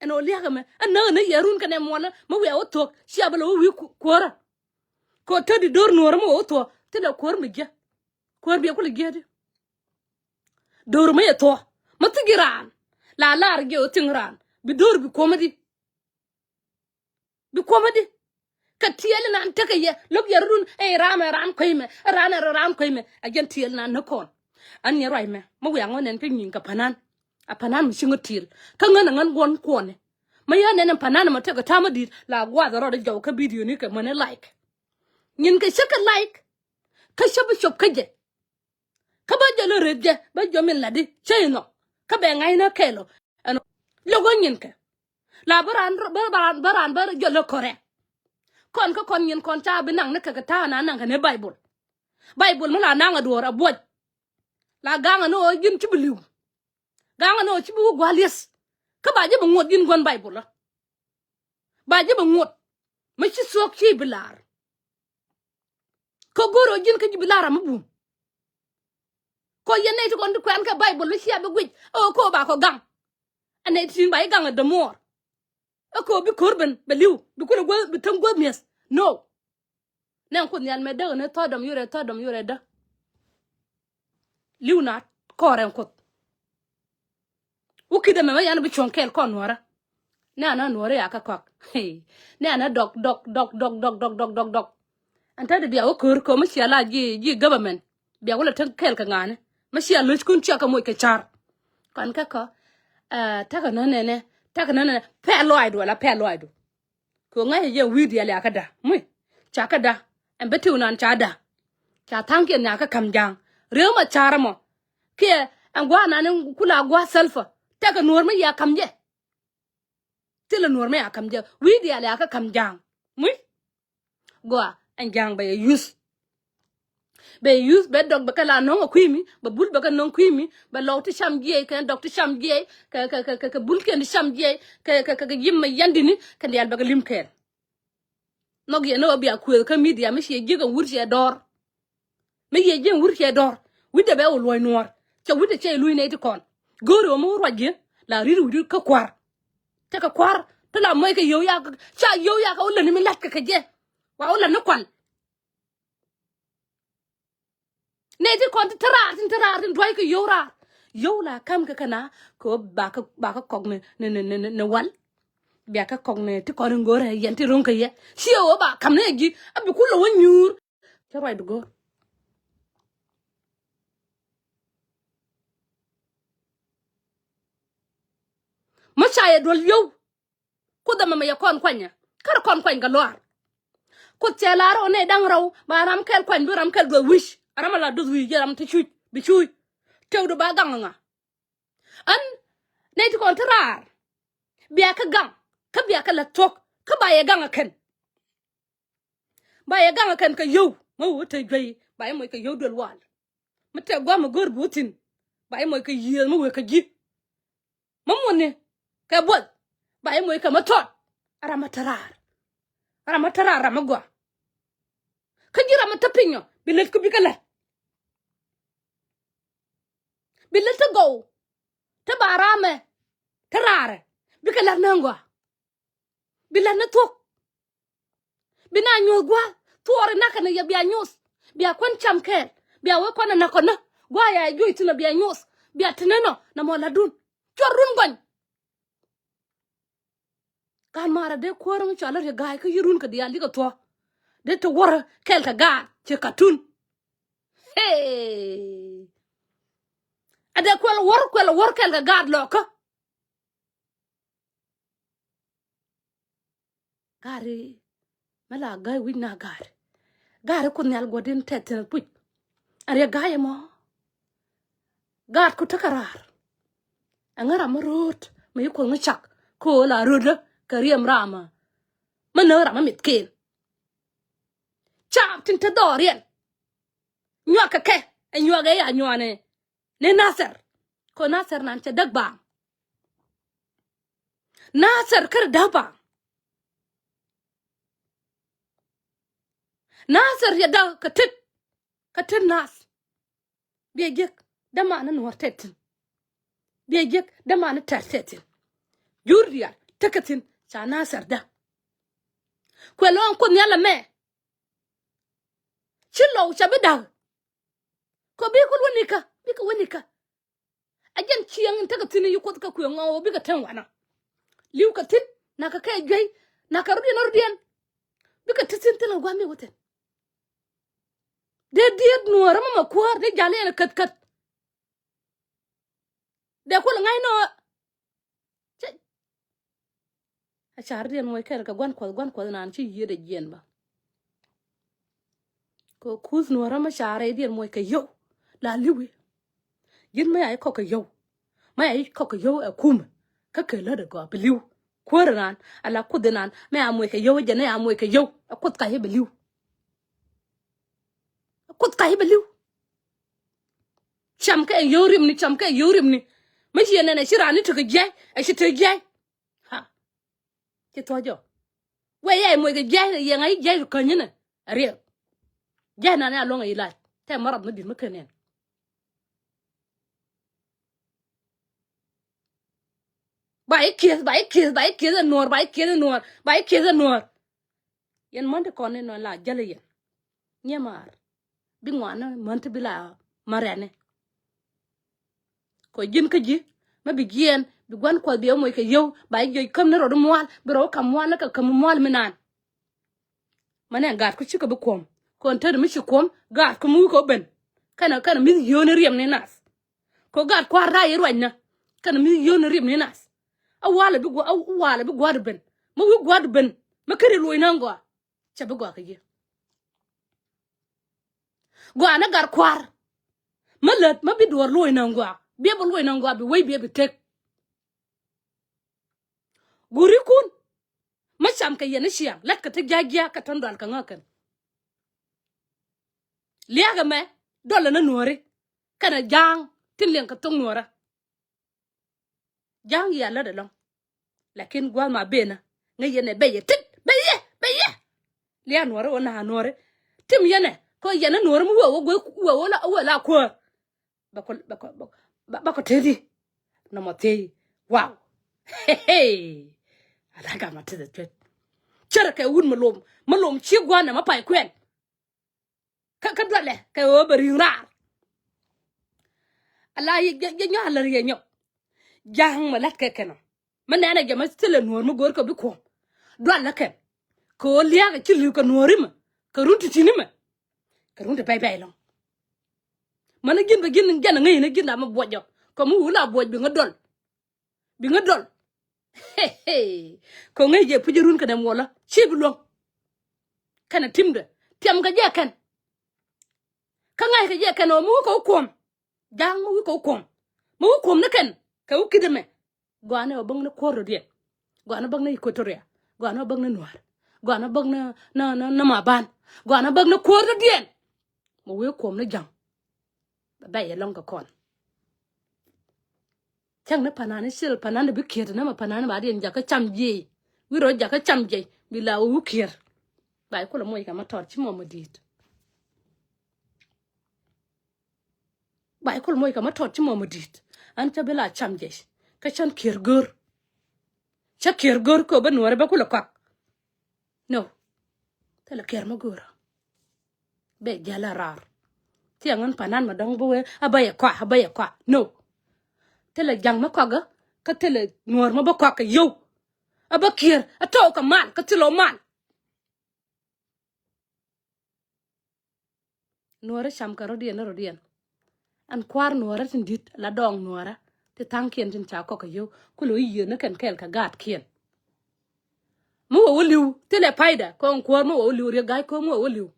Ɛn ɣöö lia̱a̱k ɛmɛ ɛ näk ni yɛ run kɛnɛ muɔlä mi wiaa wä thuɔ̱k cia bä lɛ wä wi̱i̱ ku- kuäärä. Kɛ ɣöö tätdi do̱r nuɔ̱ɔ̱rä mi wä wä thuɔ̱k thilɛ kuäär mi jiäk. Kuäär biɛ kulɛ jiäkdi. Do̱r mi yɛ thuɔ̱k mi thi̱k ji̱ raan la lar jiɛ wä thi̱ŋ raan bi do̱r bi kuɔ̱mädi. Bi kuɔ̱mädi. Kɛ tiɛɛl inan tekɛ yɛ lo̱k yɛ run ɛ ram ɛ ram kueymɛ ɛ ran ɛ ram kueymɛ. A jɛn tiɛɛl inan ni kɔn. An yɛ ruac mɛ mi wiaa ŋɔn nɛn kä nyiŋ kɛ panan. A panan mi ci ŋä tiɛɛl kä ŋän ɛ ŋän guɔn kuɔni. Mi yɛ nɛn ɛ panan mɔ tekɛ ta̱a̱ mi di̱i̱t la guath rɔɔd ɛ jɔw kä bidioni kɛ mäni like. Nyin kɛ cä kɛ like. Kä cä bi cop kä jɛ. Kä bä jɛ lä ret jɛ bä jɔm in latdi cä inɔ. Kä bɛ ŋa̱cnä kɛɛl ɔ ɛn lo̱k ɣä nyinkɛ. La bä raan bä raan bä raan bä jɔl lä kɔrɛ. Kɔn kä kɔn nyin kɔn ca bi naŋ ni kɛ kɛ ta̱a̱ na naŋ kɛ ni Baibol. Baibol mi la naŋ a duɔ̱ɔ̱r a buɔc. La gaŋ a ni ɣöö ji̱n ci bi li̱w. Gaŋ a ni ɣöö ci bi wä gua̱a̱l yeth. Kä ba ji̱ bi ŋuɔt ji̱n gua̱n Baibol ɔ. Ba ji̱ bi ŋuɔt. Mi ci thuɔ̱k ci bi la̱r. Kä go̱r ɣöö ji̱n kä ji̱ bi la̱r ram mi bum. Kɔ yɛn nɛy ti kɔn ti kuɛn kɛ Baibol mi cia bi guic ɛ ɣöö kɛ ɣöö ba kɔ gaŋ. Ɛ nɛy ti tin ba ji̱ gaŋ ɛ dämuɔɔr. Ɛ kɛ ɣöö bi ko̱r ben bɛ li̱w bi kulɛ guäth bi täŋ guäth mi̱eth. No. Nɛn Kuoth Nhial mɛ däk ɛ ni thɔ̱ɔ̱dɔm yorɛ thɔ̱ɔ̱dɔm yorɛ däk. Li̱w na kɔɔrɛ Kuoth. Wä ki̱dh ɛmɛ mɛ yan bi cuɔ̱ŋ kɛɛl kɔn nuɔ̱ɔ̱rä. Nɛ anä nuɔ̱ɔ̱rä ya kä kɔak. Nɛ anä dɔk dɔk dɔk dɔk dɔk dɔk dɔk dɔk dɔk. Ɛn te di bia wä köör köör mi cia la ji̱ ji̱ government. Bia wä la te kɛɛl kɛ ŋa̱a̱ni mi cia lo̱ckun cia kɛ moc kɛ ca̱r. Kɔn kɛ kɔ. Tekɛ nä nɛnɛ tekɛ nä nɛnɛ pɛl lɔaacdu ala pɛl lɔaacdu. Kɛ ɣöö ŋa̱cä jɛ wi̱i̱ diaal ya kä da̱ muc ca kä da̱. Ɛn bä tiw nan ca da̱. Ca tha̱a̱ŋkiɛn nya kä ka̱m ja̱a̱ŋ. Riek ma ca̱r ɛmɔ kiɛ ɛn gua̱a̱r nan in kula gua̱a̱r thäl fä. Tekɛ nuɔ̱ɔ̱r mi ya ka̱m jɛ. Thilɛ nuɔ̱ɔ̱r mi ya ka̱m jɛ wi̱i̱ diaal ya kä ka̱m ja̱a̱ŋ. Muc gɔaa ɛn ja̱a̱ŋ bɛ yɛ yuth. Bɛ yuth bɛ dɔk bɛ kɛ la nɔŋ ɛ kui̱mi bɛ bul bɛ kɛ nɔŋ kui̱mi bɛ lɔw ti cam jiɛc kɛ dɔk ti cam jiɛc kɛ kɛ kɛ kɛ bulkiɛn ti cam jiɛc kɛ kɛ kɛ yim mɛ yandini kɛ diaal bɛ kɛ lim kɛɛl. Nhɔk yɛn ni ɣä bia kuëëth kä midia mi ciɛ jiäk ɛn wur ciɛ dɔɔr. Mi yɛ jiäk ɛn wur ciɛ dɔɔr wi̱cdɛ bɛ wä luɔ̱c nuɔɔr. Cɛ wi̱cdɛ cɛ luc nɛy ti kɔn go̱o̱ri ɣä mi wä ruac ji̱ la ri̱t wi̱cdu kä kua̱r. Tekɛ kua̱r ti la moc kɛ yio̱w yak ca yio̱w yak kä wä lätni mi la̱t kɛ kɛ jɛ. Wa wä lätni kual. Nɛy ti kɔn ti te raar tin te raar tin dua̱ckɛ yio̱w raar. Yio̱w la ka̱m kɛ kɛ na kɛ ɣöö bakä bakä kɔk ni ni ni ni ni wal. Biakä kɔk ni ti kɔn in go̱o̱rɛ yɛn ti ro̱ŋ kɛ yɛ ciɛ ɣöö ba ka̱m ni ɛ ji̱ a bi kulɛ wä nyuur. Cä ruacdu go̱o̱r. Mä ca yɛ duɔl yio̱w. Kuoth ɛmɛ mɛ yɛ kɔn kuanyɛ kärɛ kɔn kuany kɛ luaar. Kuoth cɛ la̱r ɣän nɛy da̱ŋ rɛw ba ram kɛl kuany bi ram kɛl duɔth wi̱c ram ala duɔth wi̱c jɛ ram ti cuc bi cuc. Tëëkdu ba gaŋ ŋa. Ɣän nɛy ti kɔn ti raar bia kɛ gaŋ kä bia kɛ lɛ thuɔ̱k kä ba yɛ gaŋ ɛ kɛn. Ba yɛ gaŋ ɛ kɛn kɛ yio̱w mä wee te juey ba yɛ moc kɛ yio̱w duel wal. Mi tɛk gua̱a̱m mi go̱o̱r bi wä thi̱n ba yɛ moc kɛ yiëëth mi wee kɛ ji̱. Mi muɔ̱thni kɛ buɔth ba yɛ moc kɛ mi thɔt. Ram mi te raar ram mi te raar ram mi gɔaa. Kä ji̱ ram mi te piny ɔ bi lät kä bi kɛ lät. Bi lät te gɔw te ba ramɛ Te raarɛ bikɛ la̱t nääŋ gɔaa. Bi la̱t ni thuɔ̱k. Bi na nyuɔ̱th gua̱a̱th thuɔɔri nakä ni yɛ bia nyuɔ̱th. Bia kuän cam kɛɛl bia wee kɔn ɛ nakä ni gua̱a̱th ya juɔc thi̱n ɛ bia nyuɔ̱th. Bia te ni nɔ na mɔ la̱tdun cuɔr run gɔny. Kan marɛ dee kuäär mi cɔal a Riek Ga̱a̱y kä yi run kɛ diaal yikɛ thuɔ̱k. Dee te wäär kɛɛl kɛ gaat cɛ katun. Hee. A dee kuɛl wäär kuɛl wäär kɛɛl kɛ gaat lɔkä. Gaari mi la ga̱a̱c wi̱c na ga̱a̱ri. Ga̱a̱ri Kuoth Nhial guɔ̱diɛn tɛth thi̱n puc. A Riek Ga̱a̱c ɛmɔ. Gaatku tekɛ raar. Ɛŋä ram mi ro̱o̱t mi yi Kuoth mi cak ko̱o̱l a ro̱o̱dä kɛ riɛm ram. Mi nääk ram mi mithken. Caap tin te dhɔriɛn. Nyuak kɛ kɛ ɛ nyuak ɛ ya nyuani. Ni Nathɛr. Kɛ Nathɛr nan cɛ däk baaŋ. Nathɛr kärɛ däk baaŋ. Nathɛr yɛ däk kɛ tet. Kä tet nath. Biɛ jiäk dämani nuɔ̱ɔ̱r tɛt thi̱n. Biɛ jiäk dämani tɛr tɛt thi̱n. Jur diaal tekɛ thi̱n ca Nathɛr däk. Kuɛ lɔŋ Kuoth Nhial ɛmɛ. Ci lɔw ca bi da̱k. Kɔ bi kul wä nikä bikɛ wä nikä. A jɛn cieŋ in tekɛ thi̱n yi Kuoth kä kuëŋ ɣɔw bikɛ teŋ wanɔ. Li̱w kɛ thi̱n nakä kɛ juey nakä rɔ̱diɛn rɔ̱diɛn. Bikɛ ti thi̱n thilɛ gua̱a̱th mi wä thi̱n. Dee diet nuɔ̱ɔ̱rä mɛ mɛ kuäär dee jal yɛn käth käth. Dee kul ŋa̱c nɔ. Cɛ a car diɛn muɔc kɛn kɛ gua̱n kuɔth gua̱n kuɔth naan ci yiëëdɛ jiɛn bä. Kɛ kuth nuɔ̱ɔ̱rä mɛ car rɛy diɛn muɔc kɛ yio̱w la li̱wi. Ji̱n mɛ a i̱ kɔk kɛ yio̱w. Mɛ a i̱ kɔk kɛ yio̱w ɛ kumɛ kä kɛ lätdɛ gɔaa bi li̱w. Kuäärä naan ala kuth naan mɛ a muɔc kɛ yio̱w jɛn ɛ a muɔc kɛ yio̱w ɛ kuth kac i̱ bi li̱w. Kuoth kac i̱ bɛ li̱w. Cam kɛ yio̱w rimni cam kɛ yio̱w rimni. Mi ci yɛ nɛn ɛ ci raan ni tekɛ jiɛc ɛ ci te jiɛc. Ha. Ci thuɔ̱c jɔ. Wee yɛ moc kɛ jiɛc yɛ ŋa̱c jiɛc ri käny inɛ. Ɛ riɛk. Jiɛc nan ɛ a luɔ̱ŋ ɛ ilac tɛ mɛ rɔth mi di̱t mi ken nɛn. Ba i̱ kieth ba i̱ kieth ba i̱ kieth ɛ nuɔ̱ɔ̱r ba i̱ kieth ɛ nuɔ̱ɔ̱r ba i̱ kieth ɛ nuɔ̱ɔ̱r. Yɛn män ti kɔn ni nɔ la jäl yɛn. Nyiɛ maar bi ŋuan ni män ti bi la märɛni. Kɔ ji̱n kä ji̱ mä bi jiɛɛn bi gua̱n kuɔth bi ɛ moc kɛ yio̱w ba i̱ jiɔc käm ni rɔɔd mual bi rɔɔd ka̱m mual ni kɛ käm mual mi naan. Mɛ nɛ gaatku cikɛ bi kuɔ̱m kɔn tet mi ci kuɔ̱m gaatku mi wi̱i̱ kɛ ben. Kɛnɛ kɛnɛ mi̱th yio̱o̱ni riɛm ni nath. Kɛ gat kua̱r da̱a̱ i̱ ruacnä kɛnɛ mi yio̱o̱ni riɛm ni nath. A walɛ bi gua̱ a walɛ bi gua̱a̱r ben mi wi̱i̱ gua̱a̱r ben mi keri luɔ̱c na̱ŋ gɔaa. Cɛ bi gɔaa kɛ yiëë. Gɔaa ni gat kua̱r mi lät mi bi duɔ̱ɔ̱r luɔ̱c na̱ŋ gɔaa biɛ bi luɔ̱c na̱ŋ gɔaa bi wec biɛ bi tek. Gurikun mi cam kɛ yɛn i̱ ciaŋ la̱tkɛ ti jia̱k jia̱k kɛ tɔ̱n dual kɛ ŋäk kɛn. Lia̱a̱k ɛmɛ dɔlɛ ni nuɔ̱ɔ̱ri kɛnɛ ja̱a̱ŋ tin liɛŋ kɛ thok nuɔ̱ɔ̱rä. Ja̱a̱ŋ yia lät ɛlɔ̱ŋ. Lakin gua̱a̱th ma benä ŋäc yɛn ɛ bɛyɛ tit bɛyɛ bɛyɛ. Lia̱a̱k nuɔ̱ɔ̱ri wä na̱a̱ nuɔ̱ɔ̱ri tim yɛn ɛ kä yɛn ni nuɔ̱ɔ̱ri mi wee wä guey wee wä la wee la kuäär. Bä kɔ bä kɔ bä kɔ teti. Nɔmɔ thiey. Wow. Ala gama teti tuet. Cärɛ kɛ wut mi lom mi lom ci gua̱n nɛ mi pay kuɛn. Kä kä dualɛ kɛ ɣöö bɛ ri̱i̱ŋ raar. Ala yɛ nyɔak ala riɛ nyɔk. Ja̱a̱ŋ mi la̱t kɛ kɛn ɔ mi nɛnɛ jɛ mi thilɛ nuɔ̱ɔ̱r mi go̱o̱r kɛ bi kuɔ̱m. Dualɛ kɛn kɛ ɣöö lia̱a̱kɛ ci li̱w kɛ nuɔ̱ɔ̱ri mɛ kɛ run ti ti̱ni mɛ. Kɛ run ti bɛy bɛy lɔ̱ŋ. Mani ji̱n bɛ ji̱n jɛn ŋäcni ji̱n dam mi buɔc jɔ kɛ mi wula buɔc bi ŋä dɔl. Bi ŋä dɔl. Kɛ ŋäc jɛ puc run kɛ dɛm wɔlä ci bi luäŋ. Kɛnɛ timdɛ tiɛm kɛ jɛ kɛn. Kä ŋa̱c kɛ jɛ kɛn ɔ mi wä kɛ wä kuɔm. Ja̱a̱ŋ mi wä kɛ wä kuɔm mi wä kuɔm ni kɛn kɛ wä ki̱t ɛmɛ. Gɔaa ni ɔ bäk ni kuɔ̱r dɔ̱diɛn. Gɔaa ni bäk ni Equatoria. Gɔaa ni ɔ bäk ni Nuäär. Gɔaa ni bäk ni ni ni ni Maban. Gɔaa ni bäk ni kuɔ̱r dɔ̱diɛn. Mɛ wee kuɔm ni ja̱ŋ. Bɛ bɛy ɛlɔ̱ŋ kɛ kɔn. Cäŋ ni panan i̱ cil panan i̱ bi kiɛt ni mɛ panan i̱ ba diɛn jakä cam jiɛc. Wi̱i̱ rɔ jakä cam jiɛc bi la wee wi̱i̱ kiɛt. Ba i̱ kulɛ moc kɛ ma tɔt ci mɔmɔ di̱i̱t. Ba i̱ kul moc kɛ ma tɔt ci mɔmɔ di̱i̱t. An cä bi la cam jɛc kä cän kier gör. Cä kiɛr go̱r kɛ bä nuɔrɛ bä kulɛ kɔak. No. Thilɛ kiɛr mä go̱rä. Bɛ jial a raar. Thiɛ ŋän panan ma dɔ̱ŋ bä wee a bä yɛ kɔak, a bä yɛ kɔak. No. Thilɛ ja̱ŋ mä kɔak kä thilɛ nuɔr mä bä kɔak kɛ yio̱w. A bä kiɛr a tɔw kɛ mal kä thilɛ mal. Nuɔrä cam kɛ rɔ̱diɛn ni rɔ̱diɛn. Ɛn kua̱r nuɔrä tin di̱t la dɔɔŋ nuɔrä ti tha̱a̱ŋkiɛn tin ca kɔk kɛ yio̱w kulɛ wä yiëë ni kɛn kɛɛl kɛ gaatkiɛn. Mi wä wä li̱w thilɛ payda kɔn kuäär mi wä wä li̱w riek ga̱a̱c ko̱o̱m mi wä wä li̱w.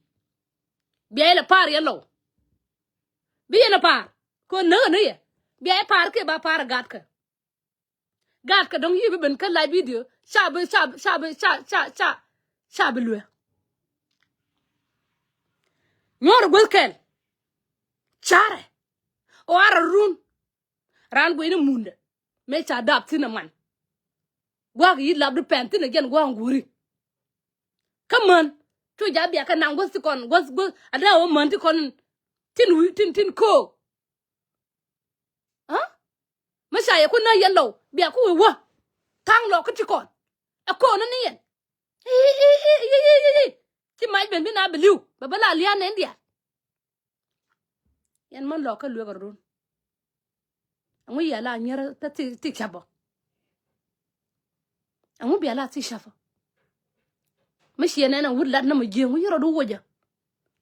Bia ilɛ pa̱a̱r yɛn lɔw. Bi yɛn ɛ pa̱a̱r kɔn näk ɛ ni yɛ. Bia ipa̱a̱r kiɛ ba pa̱a̱r ɛ gaatkä. Gaat kɛ dɔ̱ŋ yiëë bi ben kä live video ca bi ca bi ca bi ca ca ca ca bi luee. Nyuɔ̱ɔ̱r guäth kɛl. Carɛ ɣɔaarɛ run. Raan gueyni mundɛ mëë ca dap thi̱n ɛ man. Gua̱a̱k yi̱ lapdi pɛn thi̱n ɛ jɛn gua̱a̱k guuri. Kä män cu ja̱ biakɛ naŋ guäth ti kɔn guäth guäth adɛ ɣöö män ti kɔn tin wi̱i̱ tin tin köök. Aa? Mi ca yɛ ku näk yɛn lɔw bia ku wi̱i̱ wä. Tha̱a̱ŋ lɔk kä ti kɔn ɛ köönä ni yɛn. I̱, i̱, i̱, i̱, i̱, i̱, i̱. Ci mac ben bi na bi li̱w bɛ bi la lia̱a̱n nɛn diaal. Yɛn män lɔk kä lueek a run. Ɛŋu yɛ la nyier tä ti, ti cap ɔ. Ɛŋu bia la thiec ca̱pä. Mi ciɛ nɛn ɛŋu lat nɔmɔ ji̱ ɛŋu yi rɔɔdu wocä.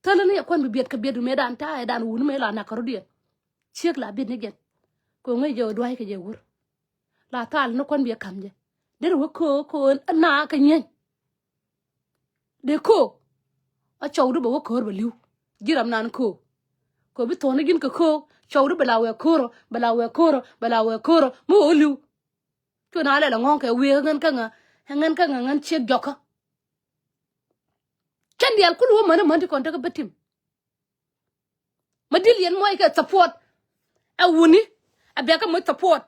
Thäl ni yɛ kuan bi biɛt kɛ biɛt mëëdan ta̱a̱ ɛ dan wuni mëë la nak kɛ rɔ̱diɛn. Ciek la biɛt ni jɛn. Kɛ ŋäc jɛ ɣöö dua̱a̱c kɛ jɛ wur. La thal ni kuan bi ɛ ka̱m jɛ. Derɛ wä köö köö na kɛ nyieny. Dee köök. A cɔwdu bɛ wä köör bɛ li̱w. Ji̱ ram nan köök. Kɛ bi thuɔ̱ni ji̱n kɛ köök. Cɔwdu bɛ la wɛ köörä bɛ la wɛ köörä bɛ la wɛ köörä mi wä li̱w. Cu na lɛl aŋɔ̱ŋ kɛ wëë ŋän kä ŋä ŋän kä ŋä ŋän ciek jɔkä. Cɛn diaal kul wä mäni mäni ti kɔn tekɛ bä tim. Ma dil yɛn muɔc kɛ support. Ɛ wuni a biakä muɔc support.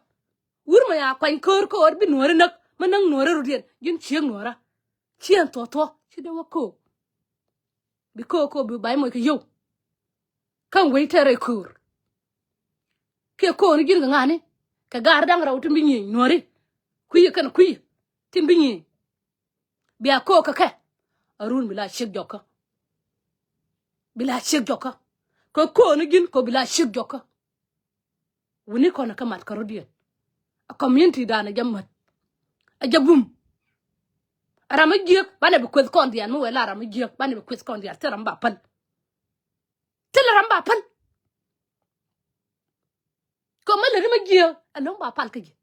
Wur ma ya kuany köör köör bi nuɔri näk ma näk nuɔri rut yɛn ji̱n ciek nuɔra. Ciɛn thuɔ̱thuɔ̱ ci dee wä köök. Bi köök köök bi bay muɔc kɛ yio̱w. Kä wec tɛrɛ köör. Kiɛ köök ni ji̱n kɛ ŋa̱ni kɛ gaari da̱ŋ rɛw tin bi nyieny nuɔri. Kui̱ kɛn kui̱ tin bi nyieny. Bia köök kɛ kɛ. Arun bi la ciek jɔkä. Bi la ciek jɔkä. Kɛ köök ni ji̱n kɛ bi la ciek jɔkä. Wuni kɔn kä mat kä rɔ̱diɛn. A community dan a jɛ mät. A jɛ bum. Ram a jiäk banɛ bi kueth kɔn diaal mi wee la ram a jiäk banɛ bi kueth kɔn diaal thil ram ba päl. Thil ram ba päl. Kɛ mi lɛ ri ma jiäk ɛlɔ̱ŋ ba pal kä ji̱.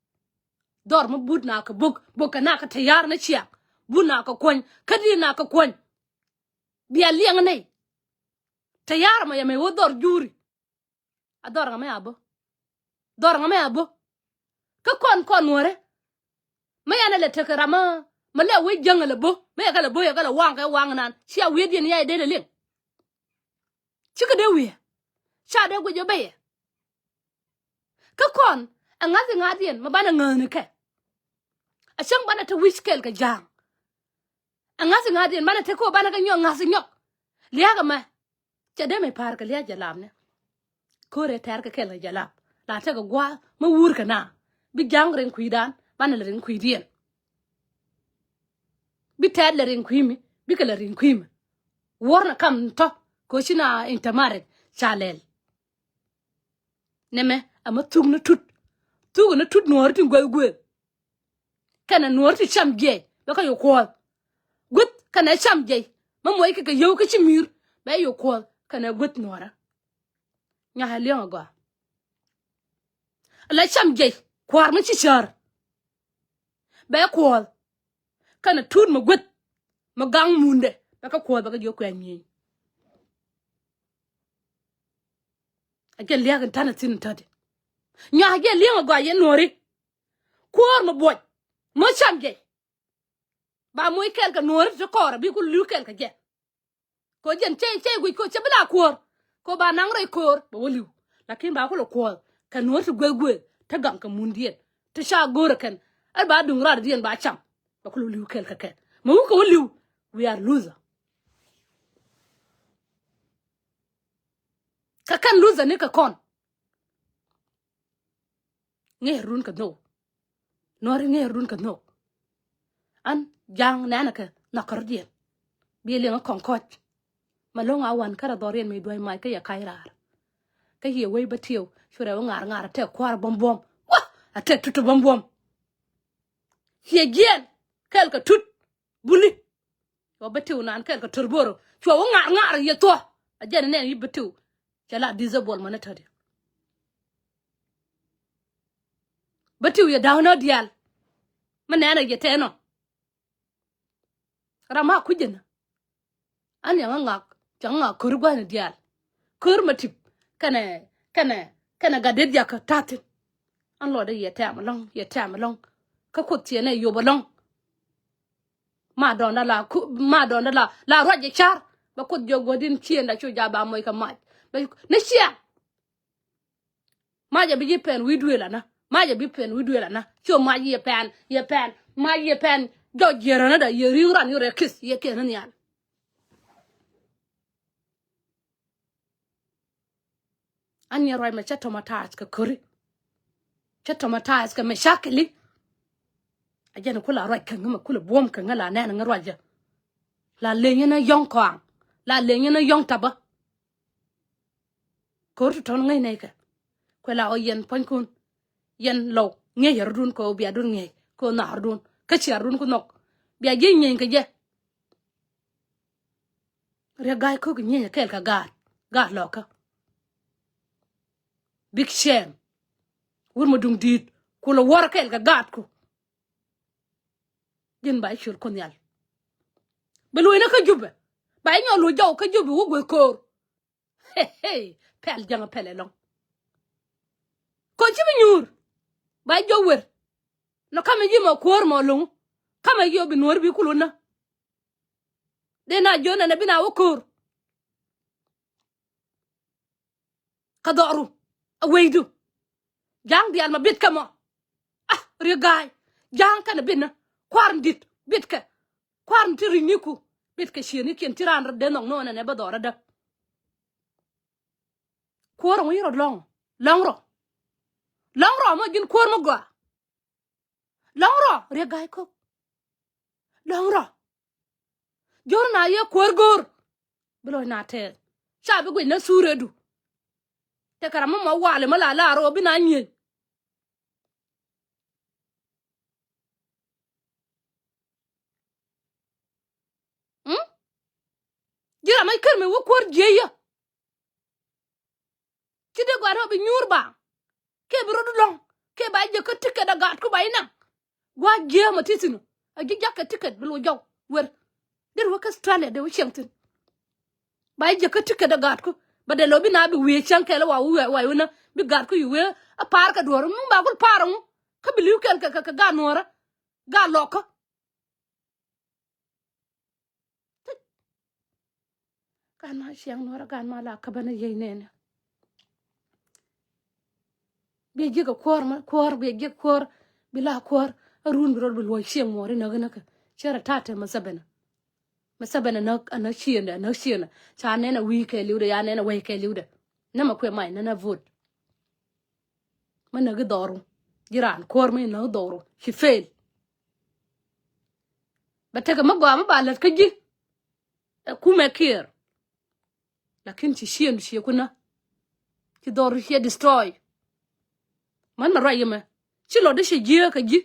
Dhɔr mi but na kɛ buk buk kɛ na kɛ tɛyar ni ciak. But na kɛ kuɔny kä di na kɛ kuɔny. Bia liɛŋ nɛy. Tɛyar mɔ yɛ mɛ wä dhɔr juri. A dhɔr ŋa mɛ a bä. Dhɔr ŋa mɛ a bä. Kä kɔn kɔn nuɔrɛ. Mɛ yan a lɛ tekɛ ram mɛ lɛ wec jäŋ a lɛ bä mɛ yɛ kɛ lɛ bä yɛ kɛ lɛ waŋ kɛ waŋ nan cia wiet yɛn ya yɛ den a liŋ. Cikɛ dee wiɛ ca dee guic ɔ bɛ yɛ. Kä kɔn ɛ ŋa̱th iŋa̱th yɛn mɛ banɛ ŋääni kɛ. A cäŋ banɛ te wi̱c kɛl kɛ ja̱a̱ŋ. Ɛ ŋa̱th iŋa̱th yɛn banɛ te ko̱ banɛ kɛ nyɔk ŋa̱th inyɔk. Lia̱a̱k ɛmɛ. Cɛ dee mi pa̱a̱r kɛ lia̱a̱ jɛ lapni. Ko̱rɛ tɛ̈r kɛ kɛl kɛ jɛ lap la tekɛ gua̱a̱ mi wur kɛ na. Bi ja̱ŋ riŋ kui̱dan banɛ lɛ riŋ kui̱diɛn. Bi tɛ̈t lɛ riŋ kui̱ mi bikɛ lɛ riŋ kui̱ mi. Wuɔ̱r na kam tɔ̱ ko̱ ci na intermarriage ca lɛl. Nɛmɛ ɛmɛ thuk ni tut. Thuk ni tut nuɔ̱ɔ̱ri tin guäth guëëth. Kɛnɛ nuɔ̱ɔ̱ri ti cam jiɛc bɛ kä yɛ kuɔth. Guäth kɛnɛ cam jiɛc mɛ muɔc kɛ kɛ yio̱w kä ci mi̱i̱r bɛ yɛ kuɔth kɛnɛ guäth nuɔ̱ɔ̱rä. Nyakɛ liɛŋ agɔaa. La cam jiɛc kua̱r mi ci cär. Bɛ kuɔth kɛnɛ tut mɛ guäth mɛ gaŋ mundɛ bɛ kä kuɔth bɛ kä jiök kuɛ nyieny. A jɛ liak in tanɛ thin in täti. Nyuak a jɛ liak a gɔaa yɛn nuɔri. Kuɔɔr mi buɔc mi cam jɛ. Ba moc kɛl kɛ nuɔri ti kɔɔr a bi ku liu kɛl kɛ jɛ. Ko jɛn cɛ cɛ guic ko cɛ bi la kuɔɔr. Ko ba naŋ rɛy koor bɛ wä liu. Lakin ba ku lɛ kuɔɔr kɛ nuɔri ti gueth gueth ti gaŋ kɛ mundiɛn ti ca go̱o̱rɛ kɛn. Ɛ ba duŋ rat diɛn ba cam. Bɛ ku lɛ liu kɛl kɛ kɛn mɛ wuk kɛ wä liu. We are loser. Kɛ kɛn luthɛ ni kɛ kɔn. Ŋeer run kɛ nhok. Nuɔri ŋeer run kɛ nhok. An ja̱a̱ŋ nɛnɛ kɛ nhɔk kärdiɛn. Bi liŋ a kɔŋ kɔc. Ma lo̱ŋ a wan kärɛ dhɔriɛn mi duäc mac kä yɛ ka̱c raar. Kä yɛ wec bä tiw cu rɛw ŋa̱r ŋa̱r a tɛk kua̱r buɔ̱m buɔ̱m. Wa a tɛk tut buɔ̱m buɔ̱m. Ciɛ jiɛn kɛl kɛ tut buli. Wa bä tiw nan kɛl kɛ tut boro cua wä ŋa̱r ŋa̱r yɛ thuɔ. A jɛn nɛn yi bä tiw. Cɛ la disable mɔ ni tätdi. Bä tiw yɛ da̱w nä diaal. Mi nɛn a yɛ tɛn ɔ. Ram ma kui̱cä ni. An yaŋ ŋak cɛ ŋak ko̱r gua̱n diaal. Ko̱r ma tip kɛnɛ kɛnɛ kɛnɛ gat det jakä ta̱thin. An lɔcdä yɛ tɛm ɛlɔ̱ŋ yɛ tɛm ɛlɔ̱ŋ. Kä kuoth ciɛ nɛ yop ɛlɔ̱ŋ. Ma dɔ̱ŋ da la ku ma dɔ̱ŋ da la la ruac jɛ car. Bɛ kuoth jiök guɔ̱di̱n ciëŋda cu ja̱ ba moc kɛ mac. Bɛ ni ciaŋ. Macɛ bi ji̱ pɛn wi̱i̱ duëël anä. Macɛ bi pɛn wi̱i̱ duëël anä. Cio mac yɛ pɛn yɛ pɛn mac yɛ pɛn. Jɔc jiɛn ränä da yɛ ri̱ŋ ran yɛ rɛ kith yɛ kiɛn ni nhial. An yɛ ruac mɛ cä traumatized kɛ köri. Cä traumatized kɛ mɛ cakili. A jɛn kula ruac kɛ ŋä mɛ kula buɔ̱m kɛ ŋä la nɛn ŋä ruac jɛ. La lenyä ni yɔ̱ŋ kɔaŋ la lenyä ni yɔ̱ŋ tabä. Ko̱r ti tɔ̱n ŋäc nɛy kɛ kuɛ la ɔ yɛn puɔ̱nykun. Yɛn lɔw ŋi̱eec yɛ rɔ̱dun kɛ ɔ bia dun ŋi̱eec kɛ ɔ nhɔak rɔ̱dun kä cia rɔ̱dun ku nhɔk. Bia jiec nyieny kɛ jɛ. Riɛk ga̱a̱c ko̱k nyieny kɛɛl kɛ gaat gaat lɔkä. Big shame. Wur ma duŋ di̱i̱t ku lɛ wuɔr kɛɛl kɛ gaatku. Ji̱n ba i̱ ciöl kun nhial. Bi luɔ̱c ni kä Jubɛ ba i̱ nyɔk luɔ̱c jɔw kä Jubɛ wä guɛ ko̱o̱r. Pɛl jäŋä pɛl ɛlɔ̱ŋ. Ko̱ ci bi nyuur ba jiök wer. Nɔ kamɛ ji̱ mɔ kuäär mɔ lo̱ŋ. Kamɛ jiök bi nuɔ̱ɔ̱r bi kulun nä. Dee na jiön ɛn ɛ bi na wä ko̱o̱r. Kä dhɔru a wecdu. Ja̱a̱ŋ diaal ma bit kä mɔ. Ah, riek ga̱a̱y ja̱a̱ŋ kɛnɛ bitnä. Kua̱r in di̱t bitkɛ. Kua̱r in ti ri̱cniku bitkɛ ciënikiɛn ci raan rɔ dee nhɔk ni ɣän ɛn ɛ bä dhɔr adä. Kuäär ŋu yi rɔ lɔ̱ŋ lɔ̱ŋ rɔ. Lɔ̱ŋ rɔ mɔ ji̱n kuäär mɔ gɔaa. Lɔ̱ŋ rɔ riek ga̱a̱y ko̱k. Lɔ̱ŋ rɔ. Jor na yɛ kuäär go̱o̱r. Bi lɔc na tɛɛth ca bi guic na suredu. Tekɛ ram mi mɔ wali mi la laar ɣöö bi na nyieny. Mm? Ji̱ ram mi ker mi wä kuäär jiey yä. Ci dee gua̱a̱r ɣä bi nyuur ba kɛ bi rot lɔ̱ŋ kɛ ba jɛ kä ticket a gaatku ba inaŋ. Gua̱a̱r jiääm a ti thi̱n a ji̱ jakä ticket bi lo̱c jɔw wer. Dee wä kä Australia dee wä cieŋ thi̱n. Ba jɛ kä ticket a gaatku ba dee lo̱c bi na bi wiee cäŋ kɛl wa wiee wa wiee na bi gaatku yi wiee a pa̱a̱r kɛ duɔ̱ɔ̱r mi ba gul pa̱a̱r ŋu kä bi li̱w kɛl kɛ kɛ gaat nuɔ̱ɔ̱rä gaat lɔkä. Gan ma ciɛŋ nuɔrä gan ma la käbä ni yiey nɛnɛ. Bi ji̱ kɛ kuɔr ma kuɔr bi ji̱ kuɔr bi la kuɔr. A run bi rot bi luɔc cieŋ muɔri näk näk. Cɛ rɛ ta̱a̱ tɛ ma sɛbɛnä. Ma sɛbɛnä näk a näk ciëndɛ a näk ciëndɛ ca nɛn a wi̱i̱ kɛ liwdɛ ya nɛn a wɛy kɛ liwdɛ. Nɛ ma kuɛ mac nɛn a vote. Mi näk i̱ dhɔru ji̱ raan kuɔr mi näk i̱ dhɔru ci fail. Bɛ tekɛ mi gɔaa mi ba lät kä ji̱. Ɛ kumɛ kiɛɛr. Lakin ci ciëndu ciɛ kunä. Ci dhɔru ciɛ destroy. Män mɛ ruac yemɛ ci lɔt di ci jiääk kä ji̱.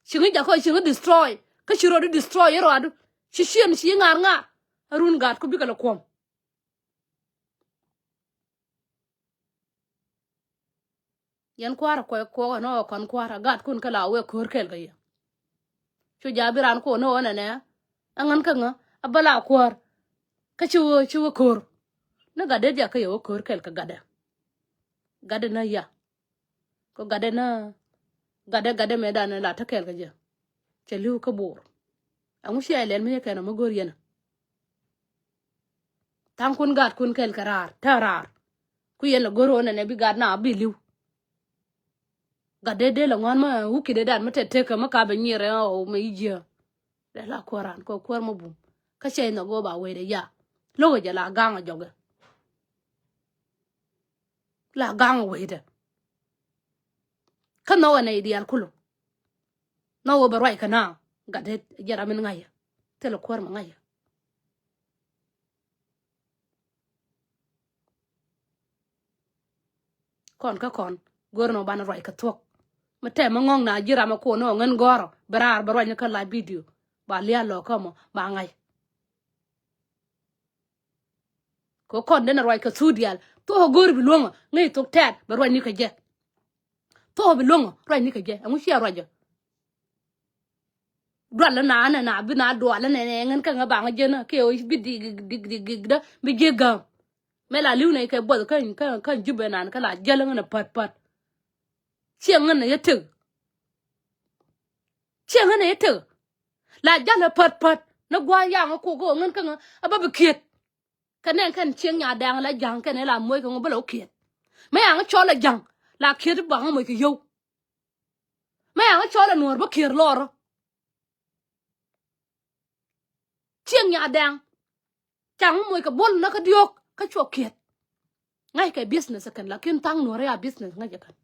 Ci ŋi jakä ci ŋi destroy kä ci rɔt di destroy iruadu. Ci ciëndu ci ŋa̱r ŋa̱r. Arun gaatku bikɛ lɛ kuɔm. Yɛn kua̱r a kuɛ kuɔk ɛn ɣöö kɔn kua̱r a gatkun kä la wee ko̱r kɛɛl kɛ yɛ. Cu ja̱ bi raan kuɔn ni ɣöö nɛnɛ a ŋän kä ŋä a bä la kuäär. Kä ci wee ci wee ko̱r ni gatdɛ jakä yɛ wee ko̱r kɛɛl kɛ gatdɛ. Gatdɛ nä ya. Kɛ gatdɛ nä gatdɛ gatdɛ mëëdan la tä kɛɛl kɛ jɛ. Cɛ li̱w kä bo̱o̱r. Ɛŋu cia ilɛl mi yɛ kɛn ɔ mi go̱r yɛn ɛ. Tha̱a̱ŋkun gaatkun kɛl kɛ raar te raar. Ku yɛn lɛ go̱r ɣän ɛnɛ bi gaat na bi li̱w. Gat dee dee lɛ ŋuan mä wukit dee dat mä tɛt tekä mä ka bɛ nyier ɛ ɣɔw mä i̱ jiääk. Lɛ la kuäär raan kɛ kuäär mä bum kä cɛ inɔ go̱o̱r ba wecdɛ ya. Lo̱kɛ jɛ la ga̱a̱ŋ ɛ jɔkɛ. La ga̱a̱ŋ ɛ wecdɛ. Kä nhɔkɛ nɛy diaal kulɔ. Nhɔk ɣöö bɛ ruac kɛ na gat det, jɛ ram min ŋa̱cä. Thilɛ kuäär mi ŋa̱cä. Kɔn kä kɔn go̱o̱r nɔ banɛ ruac kɛ thuɔ̱k. Mi tɛmɛ ŋɔ̱ŋ na ji̱ ram ɛ kuɔn ɔ ŋän gɔ̱rɔ bɛ raar bɛ ruac ni kä la bidio. Ba lia̱a̱ lɔ kä mɔ ba ŋa̱c. Kɛ kɔn denɛ ruac kɛ thuk diaal. Thuɔ̱k ɛ go̱o̱r bi luäŋä ŋäc thok tɛ̈t bɛ ruac ni kɛ jɛ. Thuɔ̱k ɛ bi luäŋä ruac ni kɛ jɛ. Ɛŋu ciɛ ruacä? Dual na nɛ na bi na dual nɛ nɛ ŋän kä ŋä baŋ jɛ na kiɛ bi di di di di dä bi jɛ gam. Mɛ la liw nɛ kɛ buɔth kä kä kä jubɛ nan kä la jäl ŋän a pät pät. Ciɛ ŋän a yɛ tëk. Ciɛ ŋän a yɛ tëk. La jäl a pät pät. Ni gua̱a̱ yaŋ a kok ŋän kä ŋä a bä bi kiet. Kɛ nɛn kɛn cieŋ nya dɛŋ la ja̱ŋ kɛn ila moc kɛ ŋɔ bä la wä kiɛt. Mɛ yaŋ cɔl a ja̱ŋ la kiɛt i̱ baŋ moc kɛ yio̱w. Mɛ yaŋ cɔl a nuɔ̱ɔ̱r bä kiɛt lɔɔr. Cieŋ nya dɛŋ. Caŋ moc kɛ buɔl nä kä diɔ̱ɔ̱k kä cuɔ kiɛt. Ŋa̱c kɛ business kɛn lakin thaŋ nuɔ̱ɔ̱r ya business ŋa̱c kɛ kɛn.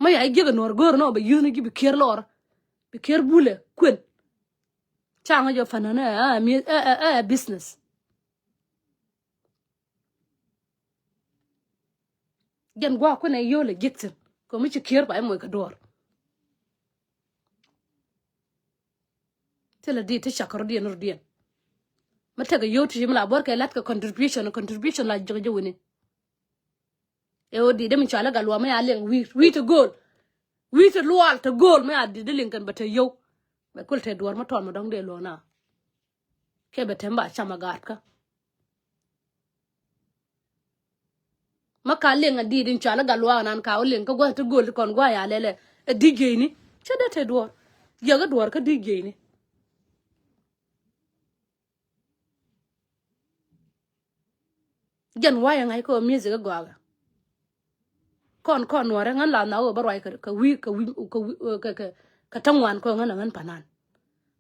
Mä ya i̱ jiäk ɛ nuɔ̱ɔ̱r go̱o̱r nɔ bɛ yio̱o̱ni ji̱ bi kier lɔɔr. Bi kier bulɛ kuën. Ca ŋäc ɛ fanani ɛ ɛ business. Jɛn gua̱a̱ kuën ɛ yio̱o̱l ɛ ji̱k thi̱n kɛ mi ci kier ba i̱ moc kɛ duɔ̱ɔ̱r. Thilɛ di̱t ti cak kärɔ̱diɛn rɔ̱diɛn. Mi tekɛ yio̱w ti ci mi la buɔ̱r kɛ la̱t kɛ contribution, contribution la jiäk jɛ wini. Ɛ ɣöö di̱t dee mi cɔal i̱ gat luaak mi a liŋ wi̱i̱ wi̱i̱ te go̱o̱l. Wi̱i̱ te luaal te go̱o̱l mi a di̱t dee liŋ kɛn bɛ te yio̱w. Bɛ kul te duɔ̱ɔ̱r mi tɔɔl mi dɔ̱ŋ dee luɔ̱ɔ̱n a. Kɛ bɛ tem ba cam a gaatkä. Ma ka liŋ a di̱i̱t in cual a gat luaak nan ka wä liŋ kä gua̱th ti go̱o̱l ti kɔn gua̱a̱ ya lɛlɛ. Ɛ di̱c jieyni cä dee te duɔ̱ɔ̱r. Jiäk a duɔ̱ɔ̱r kä di̱c jieyni. Jɛn wa̱a̱ yɛ ŋa̱c kɛ ɣöö music i̱ gɔakɛ. Kɔn kɔn nuɔ̱ɔ̱rɛ ŋän la na ɣöö bä ruac kɛ wi̱i̱ kɛ wi̱i̱ kɛ wi̱i̱ kɛ kɛ kɛ täŋ wan kɛ ɣöö ŋän a ŋän panan.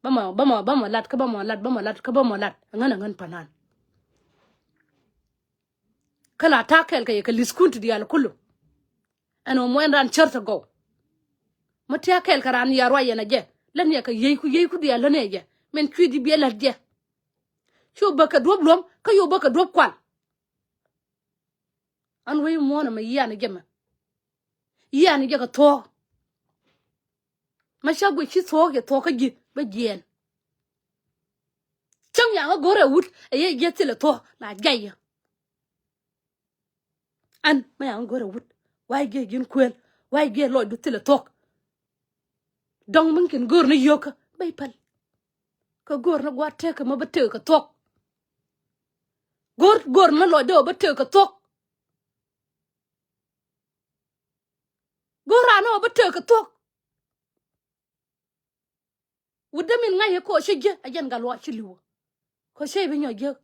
Bä mɔ bä mɔ bä mɔ lat kä bä mɔ lat bä mɔ lat kä bä mɔ lat ŋän a ŋän panan. Kä la ta̱a̱ kɛɛl kɛ yɛ kɛ li̱thkun ti diaal kulu. Ɛn ɣöö muɔ̱ɔ̱n ran cär ti gɔw. Mi tia̱a̱ kɛɛl kɛ ran yɛ ruac yɛn a jɛ län yɛ kɛ yieyku yieyku diaal län yɛ jɛ min cui̱ di biɛ lät jɛ. Cu bä kɛ duɔ̱p luɔ̱m kä cu bä kɛ duɔ̱p kual. An wec muɔ̱ɔ̱n ɛmɛ yian jɛ mɛ. Yian jɛ kɛ thuɔ̱ɔ̱k. Ma ca guic ci thuɔ̱ɔ̱k yɛ thuɔ̱ɔ̱k kä ji̱ bä jiɛɛn. Cäŋ yaŋä go̱rɛ wut ɛ yɛ jiɛ thilɛ thuɔ̱ɔ̱k la jayä. An ma yaŋä go̱rɛ wut wa̱i̱ jiɛ ji̱n kuël wa̱i̱ jiɛ lɔcdu thilɛ thuɔ̱ɔ̱k. Dɔ̱ŋ mi kin go̱r ni yio̱kä bä i̱ päl. Kɛ go̱r ni gua̱a̱t tëëkä ma bä tëëk kɛ thuɔ̱k. Go̱r go̱r ni lɔcdä ɔ bä tëëk kɛ thuɔ̱k. Go̱r raan ɔ bä tëëk kɛ thuɔ̱k. Wut dämin ŋa̱c yɛ kɛ ɣöö ci ji̱ a jɛn gat luaak ci li̱wä. Kɛ ɣöö cä i̱ bi nyɔk jiäk.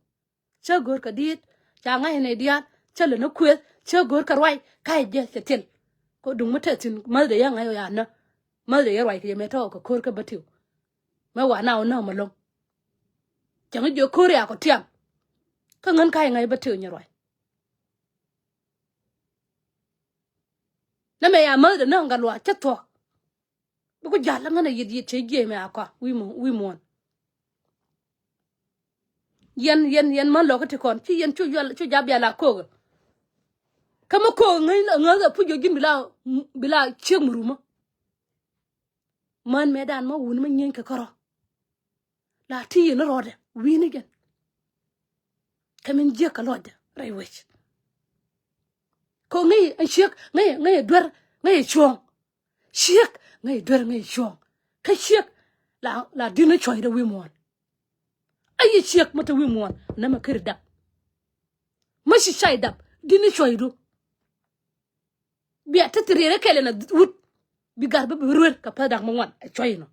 Cä go̱o̱r kɛ di̱i̱t ca ŋa̱c yɛ nɛy diaal cä lɛ ni kuëth cä go̱o̱r kɛ ruac ka̱c jɛ cɛ thil. Kɛ duŋ mi tɛth thi̱n mäthdɛ yɛ ŋa̱c ɣöö ya nä. Mäthdɛ yɛ ruac kɛ jɛ mëë tɔ̱ kɛ ko̱r kä bä tiw. Mëë wa na wä nä mɛ lo̱ŋ. Cäŋ jiök ko̱r ya kɔ tiam. Kä ŋän ka̱c ŋa̱c bä tiw nyɛ ruac. Nä mɛ ya mäthdɛ nä gat luaak cä thuɔ̱k. Bi ku ja̱l ŋän a yieth yieth cɛ jiɛc mɛ a kɔa wi̱i̱ muɔ̱ɔ̱n. Yɛn yɛn yɛn män lɔkä ti kɔn ci yɛn cu jal cu ja̱ bial a ko̱o̱k. Kä mi ko̱o̱k ŋäth ŋäth a puc jɔ ji̱n bi la bi la ciek mi rumä. Män mɛ dan ma wun ma nyieeny kɛ kärɔ. La ti yɛn rɔɔdɛ wi̱i̱ni jɛn. Kä min jiäk kɛ lɔcdɛ rɛy wec. Ko̱o̱k ŋäc ɛn ciek ŋäc ŋäc duer ŋäc cuɔ̱ɔ̱ŋ. Ciek ŋäc duer ŋäc cuɔ̱ɔ̱ŋ kä ciek la la di̱n ni cuɔ̱cdä wi̱i̱ muɔ̱ɔ̱n. Ayi ciek mä te wi̱i̱ muɔ̱ɔ̱n nɛmɛ keri dap. Mä ci cay dap di̱n ni cuɔ̱cdu. Bia te thi rier ɛ kɛl ɛn a wut bi gar bä bi ruer kɛ päth dak mä ŋuan ɛ cuɔ̱c inɔ.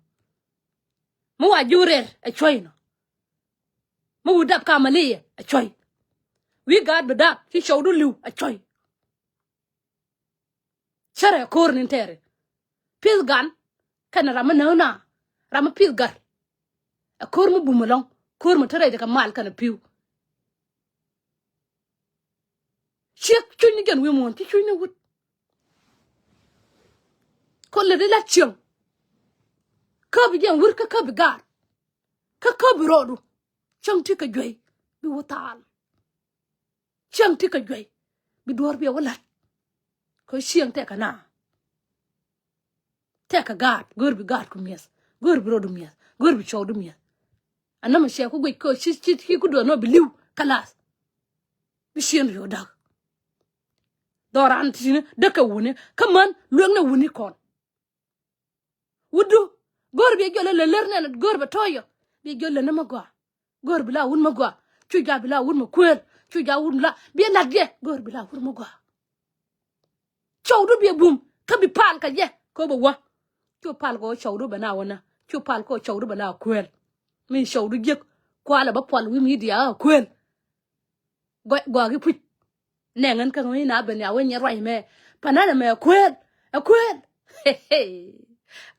Mä wa ji̱ wä rɛr ɛ cuɔ̱c inɔ. Mä wut dap ka maliɛ ɛ cuɔ̱c. Wi̱i̱ gaat bi dap ci cɔwdu li̱w ɛ cuɔ̱c. Cärɛ ko̱r ni tɛɛri. Pi̱th gan kɛnɛ ram mi näk na ram mi pi̱th gat. Ɛ ko̱r mi bum ɛlɔ̱ŋ ko̱r mi te rɛydɛ kɛ mal kɛnɛ pi̱w. Ciek cuny ni jɛn wi̱i̱ muɔ̱ɔ̱n ci cuny ni wut. Ko̱r lɛ di la cieŋ. Käp jiɛn wur kä käp bi gaat. Kä käp bi rɔɔdu. Cäŋ ti kɛ juey bi wä thaal. Cäŋ ti kɛ juey bi duɔ̱ɔ̱r bi wä la̱t. Kɛ cieŋ tɛkɛ na. Tɛkɛ gaat, go̱o̱r bi gaatku mi̱eth, go̱o̱r bi rɔɔdu mi̱eth, go̱o̱r bi cɔwdu mi̱eth. Anämɛ cɛ ku guic kɛ ci ci ci ku duɔth nɔ bi li̱w kalath. Bi cieŋ riöö da̱k. Dhɔran ti̱ti̱ni däkɛ wuni kä män lueknɛ wuni kɔn. Wutdu go̱o̱r bi jɔl lɛ lär nɛn go̱o̱r bɛ tɔ̱ɔ̱c yɔ. Bi jɔl lɛ ni mä gɔaa. Go̱o̱r bi la wut mä gɔaa. Cu ja bi la wut mä kuëël. Cu ja wut la bi lat jɛ. Go̱o̱r bi la wut mä gɔaa. Cɔwdu bi bum kä bi pal kɛ jɛ kɛ bɛ wä. Cu pal kɛ cɔwdu bɛ na wä na. Cu pal kɛ cɔwdu bɛ la kuëël. Mi cɔwdu jiäk kualɛ bä pual wi̱i̱ midia ɛ kuëël. Gɔaa ki puc. Nɛ ŋän kä ŋäc na ben ya wee nyɛ ruac mɛ. Pananɛ mɛ ɛ kuëël. Ɛ kuëël.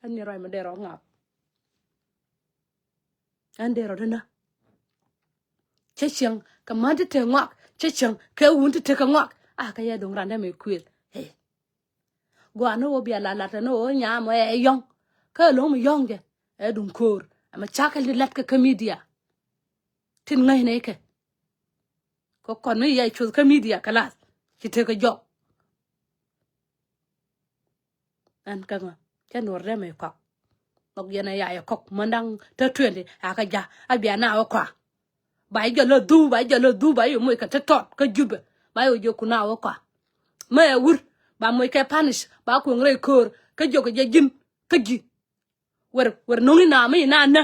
Ɣän nyɛ ruac mɛ dee rɔ ŋa̱p. Ɣän dee rɔ dee na. Cä cieŋ kɛ män ti te ŋɔak. Cä cieŋ kɛ wun ti te kɛ ŋɔak. A kɛ yɛ do̱ŋ randɛ mɛ kuëël. Gua̱a̱ ni ɣöö bia la lat ni ɣöö nyam ɛ yɔ̱ŋ. Kä lo̱ŋ mi yɔ̱ŋ jɛ ɛ duŋ ko̱o̱r. Ɛmɛ cakɛ li lat kɛ kä midia. Tin ŋäcnɛ ikɛ. Kɛ kɔn ni yɛ cuth kä midia kɛ lath ci tekɛ jɔk. Ɛn kä ŋä cä nuɔr rɛmɛ kɔk. Nhɔk yɛn ɛ yayɛ kɔk män da̱ŋ te twenty a kä ja̱ a bia na wä kɔa. Ba i̱ jɔl a dhuu ba i̱ jɔl a dhuu ba i̱ moc kɛ te tɔt kä Jubɛ ba i̱ wä jiök ku na wä kɔa. Mä ɛ wur ba moc kɛ punish ba kueŋ rɛy köör kä jiök kɛ jɛ ji̱n kä ji̱. Wer wer no̱ŋ ina mi ina nä.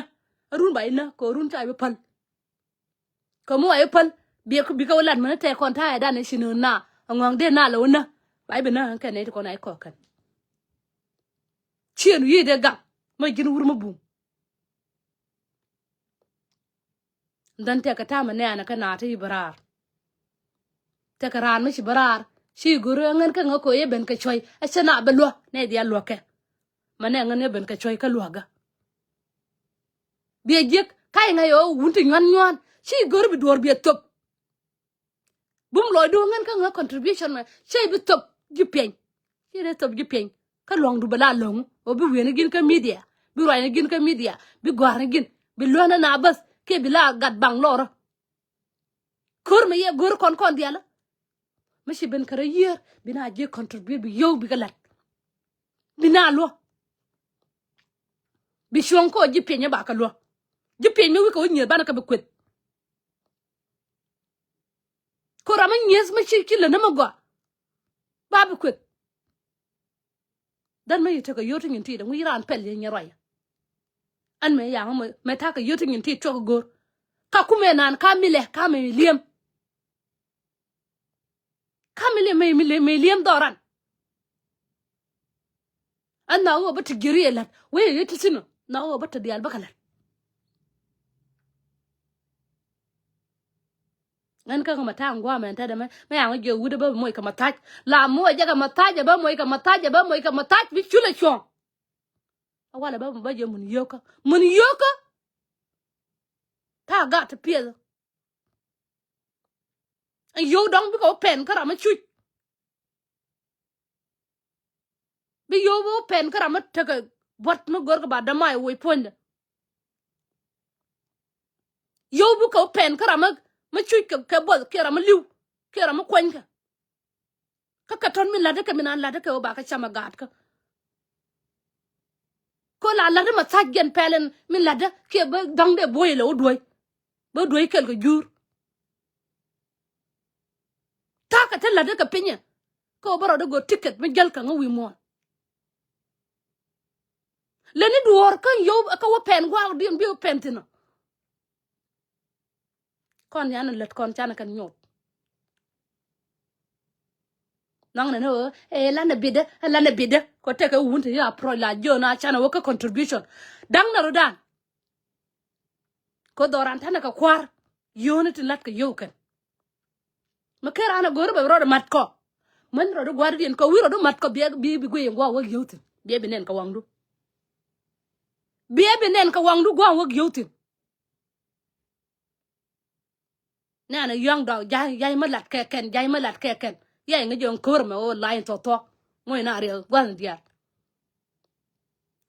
Arun ba ina kɛ run ca bi päl. Kɛ mi wa i̱ päl bi bi kɛ wä lat mɛn tɛk kɔn ta̱a̱ ɛ dan i̱ ci ni na. Aŋɔ̱a̱ŋ dee na lɛ wä nä ba i̱ bi nä kɛ nɛy ti kɔn a i̱ kɔk kɛn. Cien wi̱i̱ dee gaŋ mä ji̱n wur mä bum. Dhän tɛkɛ ta̱a̱ mɛ nɛɛnɛ kä naat ti i̱ bä raar. Tɛkɛ raan mi ci bä raar ci go̱r ɛ ŋän kä ŋä koc ɛ ben kɛ cuɔ̱c ɛ cä na bɛ luäk nɛ diaal luäk kɛ. Mɛ nɛ ŋän ɛ ben kɛ cuɔ̱c kä luäk gä. Biɛ jiäk ka̱c ŋäc ɣöö wun ti nyuan nyuan ci go̱r bi duɔ̱ɔ̱r biɛ thöp. Bum lɔcdu ŋän kä ŋä contribution mɛ cɛ bi thop ji̱ piɛny. Ci dee thop ji̱ piɛny kä lua̱ŋdu bɛ la lo̱ŋ ɣöö bi wi̱i̱ni ji̱n kä midia bi ruacni ji̱n kä midia bi gɔ̱a̱rni ji̱n bi luäänä na bäth kiɛ bi la gat baŋ lɔrä. Ko̱r mɛ yɛ go̱r kɔn kɔn dialä. Mi ci ben kärä yiër bi na ji̱ contribute bi yio̱w bi kä la̱t. Bi na luɔ bi cuɔ̱ŋ kɔ ji̱ piɛny ɛ ba kä luɔ. Ji̱ piɛny mi wi̱i̱ kɛ wä nyiëër banɛ kä bi kueth. Ko ram mi nyieth mi ci ci lä ni mi gɔaa. Ba bi kueth. Dhän mi yi tekɛ yio̱w ti nyin ti dɛ ŋui̱ raan pɛl yɛ nyɛ ruac. Ɛn mɛ yaŋ mɛ takɛ yio̱w ti nyin ti cuɔk go̱o̱r. Ka kumɛ naan ka mi lɛ ka mi li̱em. Ka mi li̱em mi li̱em dhɔran. Ɛn na wä bä ti ji̱ri ɛ la̱t wee yɛ ti thi̱n ɔ na wä bä ti diaal bä kɛ la̱t. Ŋän kä kɛ ma ta̱a̱ ŋuamɛ ɛn tetdɛ mɛ mɛ yaŋ jiɛ wut ɛ bä moc kɛ ma thac la moc jɛ kɛ ma thac ɛ bä moc kɛ ma thac ɛ bä moc kɛ ma thac bi culɛ cuɔ̱ɔ̱ŋ. A walɛ bä bä jɛ mun yio̱kä mun yio̱kä. Ta̱a̱ gat ti piɛth. Ɛn yio̱w dɔ̱ŋ bikɛ wä pɛn kä ram mi cuc. Bi yio̱w bi wä pɛn kä ram mi tekɛ buɔ̱t mi görkɛ ba däma ɛ woc puɔ̱nydɛ. Yio̱w bikɛ wä pɛn kä ram mi cuc kɛ buɔth kiɛ ram mi li̱w kiɛ ram mi kuɔ̱nykɛ. Kä kɛ tɔ̱n min la̱t kɛ min an la̱t kɛ wä ba kä cam ɛ gaatkä. Ko la la̱t ma tha̱c jɛn pɛl ɛn min la̱t kiɛ bä dɔ̱ŋ dee buɔ̱y lɛ wä duɔ̱y. Bä duɔ̱c kɛl kɛ jur. Tha̱a̱kɛ te la̱t kɛ pinyɛ. Kä bä rɔɔdɛ go̱o̱r ticket mi jäl kɛ ŋä wi̱i̱ muɔ̱ɔ̱n. Leni duɔ̱ɔ̱r kä yio̱w kä wä pɛn gua̱a̱k diɛn bi wä pɛn thi̱n ɔ. Kɔn yan lät kɔn canɛ kɛn nyuɔth. Naŋ nɛ ni ɣöö ɛ lanɛ bitdä ɛ lanɛ bitdä kɔ tɛkɛ wun ti ya prɔc la jiön a canɛ wä kä contribution. Da̱ŋ nɛ rɔ̱dan. Kɔ dhɔran tanɛ kɛ kua̱r yio̱o̱ni ti la̱t kɛ yio̱w kɛn. Mi ker an a go̱ri bɛ rɔɔdɛ mat kɔ. Män rɔɔdɛ gua̱a̱ri diɛn kɔ wi̱i̱ rɔɔdɛ mat kɔ biɛ bi bi guiy in gua̱a̱ wäk yio̱w thi̱n biɛ bi nɛn kɛ waŋdu. Biɛ bi nɛn kɛ waŋdu gua̱a̱ wäk yio̱w thi̱n. Nɛnɛ yɔ̱ŋ dɔk ja̱ny ja̱ny mä lat kɛ kɛn ja̱ny mä lat kɛ kɛn. Yɛy ŋä jɛ ŋ ko̱r mɛ ɣöö la̱ny thuɔ̱k thuɔ̱k. Ŋuɔ̱c na riɛk gua̱n diaal.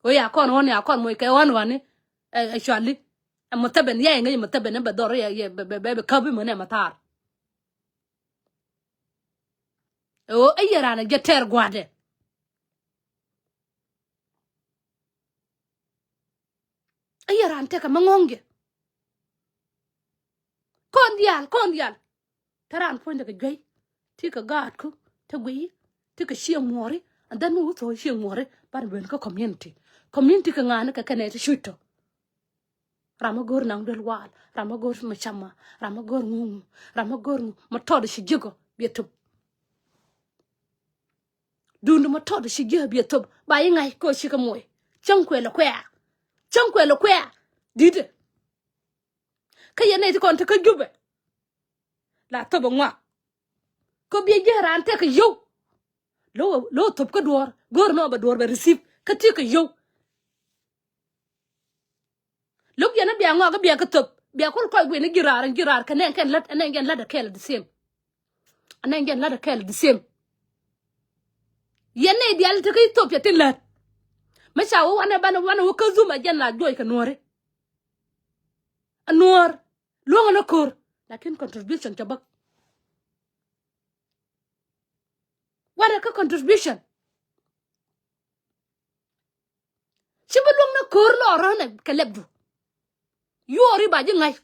Ɣöö ya kɔn ɣɔn ya kɔn moc kɛ ɣɔn ɣɔni. Ɛ cuali. Ɛ Muthaben yɛ ŋäc Muthaben ɛ bɛ dhɔr yɛ bɛ bɛ bɛ käp imän ɛ Mathar. Ɛ ɣöö ɛ yɛ raan ɛ jɛ tɛɛr gua̱a̱tdɛ. Ɛ yɛ raan tekɛ mä ŋɔ̱ŋ jɛ. Kɔn diaal kɔn diaal. Te raan puɔ̱nydɛ kɛ juey. Ti kɛ gaatku te guiy. Ti kɛ cieŋ muɔɔri. And then mi wä thok cieŋ muɔɔri ban ben kä community. Community kɛ ŋa̱a̱ni kɛ kɛnɛ ti cuc tɔ. Ram mi go̱o̱r naŋ duel waal, ram mi go̱o̱r mi camma, ram mi go̱o̱r ŋuŋu, ram mi go̱o̱r ŋu mi tɔt ci ji̱kɔ biɛ thop. Duundu mi tɔt ci ji̱kɔ biɛ thop ba yi ŋa̱c kɛ ɣöö cikɛ moc. Cäŋ kuɛl kuɛ̈ɛ̈. Cäŋ kuɛl kuɛ̈ɛ̈. Di̱tɛ. Kä yɛn nɛy ti kɔn te kä Jubɛ. La thop ɛ ŋuak. Kä biɛ ji̱ raan tekɛ yio̱w. Lo̱ lo̱ thop kä duɔ̱ɔ̱r go̱o̱r nɔ bɛ duɔ̱ɔ̱r bɛ receive kä ti kɛ yio̱w. Lo̱k yɛn a bia ŋɔak a bia kä thop bia kul kɔc guic ni ji̱ raar ɛn ji̱ raar kɛ nɛn kɛn lät ɛn nɛn jɛn lät a kɛɛl the same. Ɛn nɛn jɛn lät a kɛɛl the same. Yɛn nɛy diaal te kä Ethiopia tin lät. Mɛ ca wä wanɛ banɛ wanɛ wä kä Zuma jɛn la juɔc kɛ nuɔ̱ɔ̱ri. A nuɔ̱ɔ̱r luɔ̱ŋ ɛn a ko̱r. Lakin contribution cɛ bäk. Wanɛ kä contribution. Ci bi luäŋ ni ko̱r lɔɔr rɔ̱nɛ kɛ lɛpdu. Yuɔɔri ba ji̱ ŋa̱c.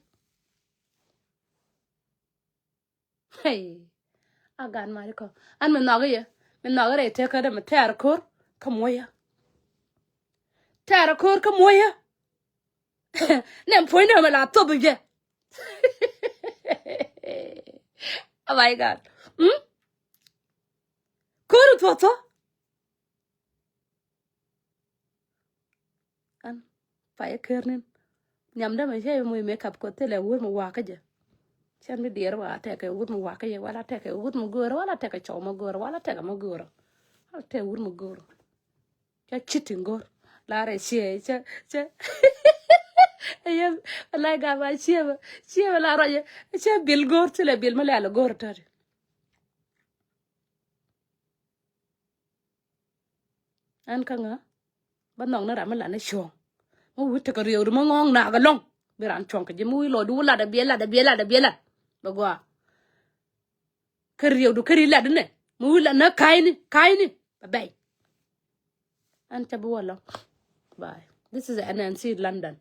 Hey. A gan mari kɔ an mi nhɔki yɛ mi nhɔki rɛy tekädä mi tɛɛr ko̱r kä muɔyä. Tɛɛr ko̱r kä muɔyä. Nɛ puɔ̱nydɛ mi la thop jɛ. Oh my God. Mm? Ko̱r thuɔ̱thuɔ̱. An payɛ ker nin. Nhiamdä mɛ cɛ moc makeup kɔ thilɛ wut mi wakä jɛ. Cɛn mi diɛɛr wa tɛkɛ wut mi wakä jɛ wala tɛkɛ wut mi go̱o̱rä wala tɛkɛ cɔw mi go̱o̱rä wala tɛkɛ mi go̱o̱rä. Wala tɛkɛ wut mi go̱o̱rä. Cɛ cheating go̱o̱r. Larɛ ciɛ cɛ cɛ. Yes, wala gaba ciɛ bä ciɛ bä la rɔyɛ. Cɛ bil go̱o̱r thilɛ bil mi lɛl go̱o̱rä tɔti. Ɛn kä ŋä bä nhɔk ni ram mi lat ni cuɔ̱ɔ̱ŋ. Mi wi̱i̱ tekɛ riewdu mi ŋɔ̱ɔ̱ŋ naak ɛlɔ̱ŋ bi ran cuɔ̱ŋ kɛ ji̱ mi wi̱i̱ lɔcdu wä lat ɛ biɛ lat ɛ biɛ lat ɛ biɛ lat. Bɛ gɔaa. Kä riewdu kä ri lat inɛ mi wi̱i̱ lat ni ka̱cni ka̱cni bɛ bɛy. Ɛn ca bi wä lɔ̱ŋ. Bye. This is N N C London.